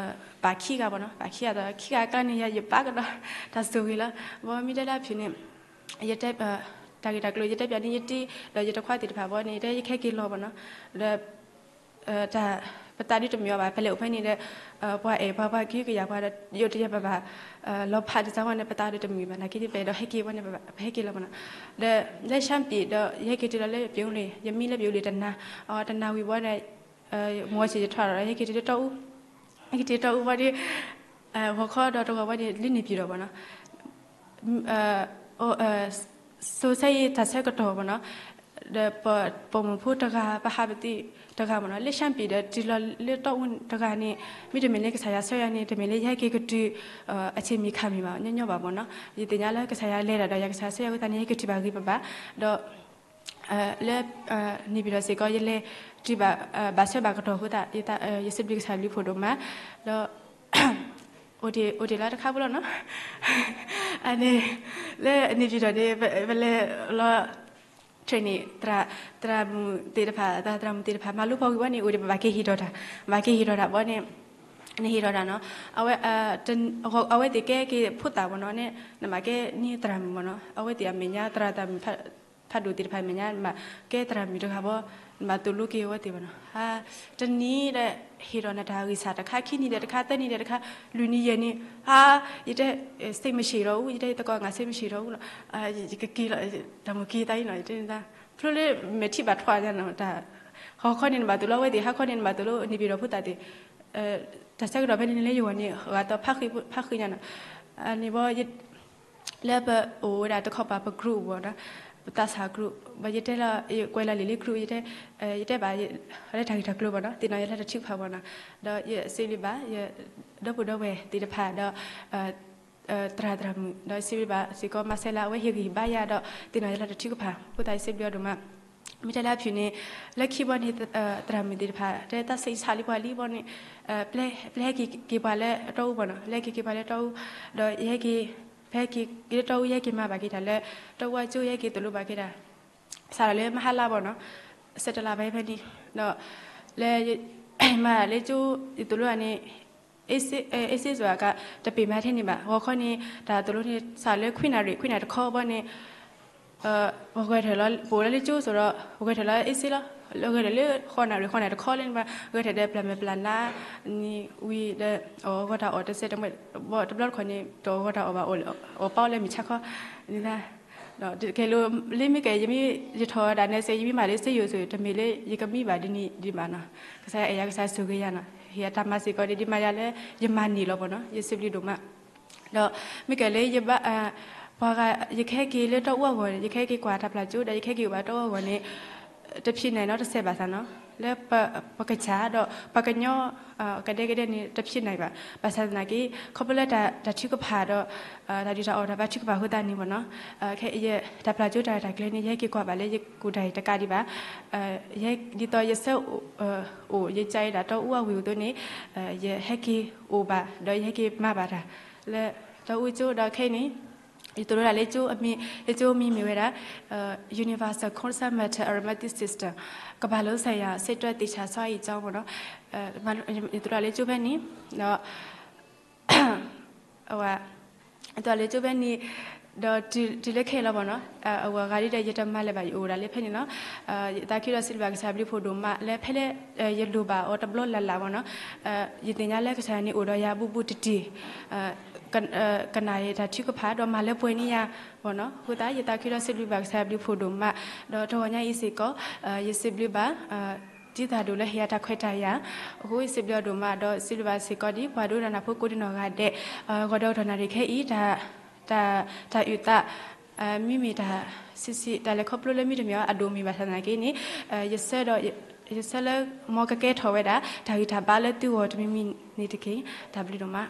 ပာ်ခံဂၤဘီနီၤ ပာ်ခံဂၤဒီး ခံဂၤအကျါန့ၣ် ယၤယပာ်ကဒီး တၢ်ဆိၣ်ဂ့ၤလီၤ ဘီမ့ၢ်တဲလၢအဖုးန့ၣ် ယတဲ တၢ်ဂ့ၢ်တၢ်ကျိၤ ယတဲပၠးန့ၣ် ယတံၤ ဒီးယတခွါသ့ၣ်တဖၣ်ဘီန့ၣ် ယတဲယခဲက့ၤလီၤဘီနီၤ ဒီး တၢ် ပသးဒုတမုာ်အီၤဘၣ် ပလဲၤအိၣ်ဖဲန့ၣ်ဒီး ပှၤအဲၣ်ပှၤ ပှၤကဟုကယာ်ပှၤဒီး ယအိၣ်တယၢ်ဘၣ်ဘၣ် လီၤဖးဒ်သိးဝဲန့ၣ် ပသးဒုတမုာ်ဘၣ် နာ်က့န့ၣ် ပအဲၣ်ဒိးဟဲက့ၤဝဲန့ၣ် ပဟဲက့ၤလီၤဘီနီၤ ဒီး လၢ ရှမ်းပြည် ဒီး ယဟဲက့ၤတုၤလီၤလၢ ပယိၤလ့ၣ် ယမံလၢပယိၤလ့ၣ်တနၤ အတနၤဝံၤဘီဒီး မုၢ်ဂီၤဆံးယထီၣ်ဒီး ယဟဲက့ၤတုၤလၢတီအူ ယဟဲက့ၤတုၤလၢတီအူဘီဒီး ဂီၤခီဒီးတဂီၤဘီန့ၣ် လၢန့ၣ်ပၠံၤဒီးဘီနီၤ စိၤဆၢအံၤတၢ်ဆၢကတီၢ်ဘီနီၤ ဒီးပပိာ်မုၣ်ဖိတဂၤ ပဟးပသံတဂၤမ့ၢ်နီၤ လၢ ရှမ်းပြည် ဒီးတုၤလီၤလၢတီအူတဂၤန့ၣ် မ့တမ့ၢ်လၢကစၢ်ယွၤဆှၢယၤန့ၣ် တမ့ၢ်လၢယဟဲက့ၤကတုၤ အဆ့ၣ်မံၤခါမံၤဘၣ်ညီညီဘၣ်မ့ၢ်နီၤ ယသ့ၣ်ညါလၢကစၢ်ယွၤလဲၤဒၣ်ဒီးယၤ ကစၢ်ယွၤဆှၢယၤအဃိသတးန့ၣ် ယဟဲက့ၤတုၤဘၣ်ဂ့ၤဘၣ်ဘၣ် ဒီး လၢ န့ၣ်ပၠံၤဒီးစ့ၢ်ကီး ယလဲၤတုၤဘၣ် ဘၣ်ဆၢဘၣ်ကတီၢ်အဃိသတး ယစံးဘျုးကစၢ်ဘျုးဖးဒိၣ်မး ဒီး အိၣ်တ့ၢ်လၢတခါဖိလီၤနီၤ အန့ၣ် လၢန့ၣ်ပၠံၤဒီးန့ၣ် ပလဲၤလီၤ train န့ၣ် သရၣ်မုၣ်သ့ၣ်တဖၣ် သရၣ်မုၣ်သ့ၣ်တဖၣ် မၤလိဖီၣ်ဂံၢ်ဝဲန့ၣ် အိၣ်ဒံး ပဘၣ်က့ၤဟ့ၣ်ထီၣ်တၢ် ဘၣ်က့ၤဟ့ၣ်ထီၣ်တၢ်ဘီန့ၣ် နဟ့ၣ်ထီၣ်တၢ်နီၤ အဝဲ အဝဲသ့ၣ်ကဲက့ၤဖိသၣ်ဘီနီၤန့ၣ် နဘၣ်ကဲန့ၢ်သရၣ်မုၣ်ဘီနီၤ အဝဲသ့ၣ်အမဲာ်ညါသရၣ်သရၣ်မုၣ် ဖးဒိၣ်သ့ၣ်တဖၣ်အမဲာ်ညါ နဘၣ်ကဲသရၣ်မုၣ်တဂၤဘီ နဘၣ်သိၣ်လိက့ၤအဝဲသ့ၣ်ဘီနီၤ တနံၤဒီး ဟ့ၣ်ထီၣ်နတၢ်ဂံၢ်စၢ်တခါ ခံနံၤဒီးတခါ သၢနံၤဒီးတခါ လွံၢ်နံၤယဲၢ်နံၤ ဟါ ယတဲ စိတ်မရှိတော့ဘူး ယတဲသကိး ငါစိတ်မရှိတော့ဘူးလီၤ ယကက့ၤလီၤ တၢ်မုၢ်က့ၤသးအံၤနီၤ ယတဲန့ၣ် ဖျိလၢမဲာ်ထံဘၣ်ထွါညါနီၤ တၢ် ဟီၣ်ခီန့ၣ်နဘၣ်သိၣ်လိအဝဲသ့ၣ် ဟါခီန့ၣ်နဘၣ်သိၣ်လိန့ၣ်ပၠံၤဒီးဖိသၣ်သ့ၣ် တၢ်ဆၢကတီၢ်ဖဲန့ၣ်န့ၣ်လၢယဂီၢ်န့ၣ် ဂၤသီဖးဃံညါနီၤ န့ၣ်ဘီ လၢပအိၣ်ဝဲဒၣ်တခီပၤပ group ဘီနီၤ ပသးစၢ် group ဘၣ်ယတဲလီၤ ယကွဲးလီၤလံာ်လၢ group ယတဲ ယတဲဘၣ် လၢတၢ်ဂ့ၢ်တၢ်ကျိၤဘီနီၤ သ့ၣ်နီၣ်ယၤလၢတၢ်ထုကဖၣ်ဘီနီၤ ဒီးယစံးဘျုးဘၣ် ယဒီပုၢ်ဒီဝဲၢ်သ့ၣ်တဖၣ်ဒီး သရၣ်သရၣ်မုၣ် ဒီးစံးဘျုးဘၣ်စ့ၢ်ကီး မၤစဲလၢအဝဲဟ့ၣ်ဂံၢ်ဘါယၤဒီး သ့ၣ်နီၣ်ယၤလၢတၢ်ထုကဖၣ် ဖိသၣ်ယစံးဘျုးအဒိၣ်မး မ့ၢ်တဲလၢအဖုၣ်န့ၣ် လၢခံဘီန့ၣ် သရၣ်မုၣ်သ့ၣ်တဖၣ် တဲတၢ်ဆံးဆါလံပှၤလံဘီန့ၣ် ပျဲဟဲက့ၤက့ၤပှၤလၢတီအူဘီနီၤ ပျဲဟဲက့ၤက့ၤပှၤလၢတီအူ ဒီးယဟဲက့ၤ ဖဲက့ၤလၢတီအူ ယဟဲက့ၤမၤဘၣ်က့ၤတၢ်လၢ တီအူအကၠိ ယဟဲက့ၤသိၣ်လိဘၣ်က့ၤတၢ် စးထီၣ်လၢမဟါလါဘီနီၤ စဲးတလါဖဲဖဲန့ၣ် ဒီး လၢ မၤလၢကၠိ ယသိၣ်လိန့ၣ် အ့စ့စွာ်က တပ့ၤမၤထဲန့ၣ်ဘၣ် ဂီၤခီန့ၣ် တၢ်သိၣ်လိန့ၣ် စးလၢခွံနၣ်ရံၣ် ခွံနၣ်တခီဘီန့ၣ် ပဂဲၤထၢၣ်လီၤ ပအိၣ်လၢကၠိစိၤဒီး ပဂဲၤထၢၣ်လီၤအ့စ့လီၤ ဂဲၤထၢၣ်လၢဃိးနၣ်ရံၣ် ဃိးနၣ်တခီလၢန့ၣ်ဘၣ် ဂဲၤထၢၣ်ဒီးပျၢ်မဲာ်ပျၢ်နါ န့ၣ်ဝံၤဒီး အီၣ်ဂီၤတၢ်အီၣ်တစဲးတမှဲ ဘီတဘျီတခီၣ်န့ၣ် တအီၣ်ဂီၤတၢ်အီၣ်ဘၣ် အီၣ်ပာ်အီၤလၢမုၢ်ဆါခီ န့ၣ် ဒီးကဲလိၤ လၢမ့ၢ်ကဲ ယမ့ၢ်ယထီၣ်ဝဲဒၣ်နဲစဲး ယမ့ၢ်မၤလၢစ့ယိၤစိၤ တမ့ၢ်လၢယကမံဘၣ်ဒ်န့ၣ်ဒံးဘၣ်နီၤ ကစၢ်ယွၤအဲၣ်ယၤကစၢ်ဆိၣ်ဂ့ၤယၤနီၤ ဟ့ၣ်ယၤတၢ်မၤစ့ၢ်ကီးန့ၣ် ဒ်မၤယၤလၢ ယမၤန့ၢ်လီၤဘီနီၤ ယစံးဘျုးဒိၣ်မး ဒီးမ့ၢ်ကဲလၢယဘၣ် ပှၤဂၤ ယကဟဲက့ၤလၢတီအူအဂီၢ်န့ၣ် ယကဟဲက့ၤကွၢ်တၢ်ပျၢ်ကၠိ ဒီးယကဟဲက့ၤအိၣ်ဘၣ်တီအူအဂီၢ်န့ၣ် တဖံးနၢ်နီတစဲးဘၣ်သးနီၤ. လၢပကစၢ်ဒီးပှၤကညီ ကဒဲကဒဲန့ၣ် တဖံးနၢ်ဘၣ်. ဘၣ်ဆၣ်သနာ်က့ ခီဖျိလၢတၢ်ထုကဖၣ်ဒီး တၢ်ဒုးတၢ်အီၣ်တၢ်ဘါထုကဖၣ်အဃိသတးန့ၣ်မ့ၢ်နီၤ, ခဲအံၤ တၢ်ပျၢ်ကၠိတၢ်ရဲၣ်တၢ်ကျဲၤန့ၣ် ယဟဲက့ၤကွၢ်ဘၣ်လၢယကူၣ်တၢ်အံၤတကးဒံးဘၣ်. ယဟဲ ဒ်သိးယဆၢအိၣ် ယကဲအံၤဒၣ်တီအူအဝ့ၢ်အသိးန့ၣ် ယဟဲက့ၤအိၣ်ဘၣ် ဒီးယဟဲက့ၤမၤဘၣ်တၢ် လၢတီအူကၠိဒီးခဲအံၤန့ၣ် ယသိၣ်လိတၢ်လၢကၠိအမံၤ လၢကၠိမံၤမ့ၢ်ဝဲဒၣ် Universal Constant Meter Arithmetic System ကမ္ဘာလုံးဆိုင်ရာ ဆင့်တွက်သင်္ချာစာအုပ်ကျောင်း ပေါ့နော်. ယသိၣ်လိတၢ်လၢကၠိဖဲန့ၣ် ဒီး အဝဲ ယသိၣ်လိတၢ်လၢကၠိဖဲန့ၣ် ဒီးတုၤလၢခဲအံၤလီၤ ပေါ့နော်. အဝဲဂၤဒ်ဒီး ယတမၤလၢၤဘၣ် ယအိၣ်ဒၣ်လၢဖဲန့ၣ်လီၤ. ယသးခုဒီးစံးဘျုးဘၣ်ကစၢ်ဘျုးဖှိၣ်ဒိၣ်မး လၢဖဲလၢ ယလိၣ်ဘၣ်အီၤတဘျီလၢ်လၢ် ပေါ့နော်. ယသ့ၣ်ညါလၢကစၢ်ယွၤန့ၣ်အိၣ်ဒီးယၤဘူးဘူးတံၢ်တံၢ် ကနၣ်ယတၢ်ထုကဖၣ်ဒီးမၤလၢပှဲၤန့ၢ်ယၤ ပေါ့နော်. အဃိသတး ယသးခုဒီးစံးဘျုးဘၣ်ကစၢ်ယွၤဘျုးဖှိၣ်ဒိၣ်မး ဒီးတဂီၤညါအံၤစ့ၢ်ကီး ယစံးဘျုးဘၣ် ဒ်သိးဒိၣ်လၢဟ့ၣ်ယၤတၢ်ခွဲးတၢ်ယာ် အဃိယစံးဘျုးအီၤဒိၣ်မး ဒီးစံးဘျုးဘၣ်စ့ၢ်ကီးဒ်ပှၤဒိကနၣ်ဖိကိးဒံနီၢ်ဂၤဒဲး ဂီၤဒီးကတီၢ်နၣ်ရံၣ်ခဲအံၤ တၢ် တၢ်အုၣ်သး မ့မ့ၢ်တၢ် ဆံးဆံး တၢ်လဲၤခီဖျိလၢမ့တမ့ၢ် အဒိၣ်မ့ၢ်ဘၣ်ဆၣ်သနာ်က့န့ၣ် ယဆၢဒီး ယဆၢလၢ မ်ကကဲထီၣ်ဝဲဒၣ် တၢ်ဂံၢ်တၢ်ဘါလၢသုဂီၢ်တမံၤမံၤန့ၣ်တက့ၢ်. တၢ်ဘျုးဒိၣ်မး.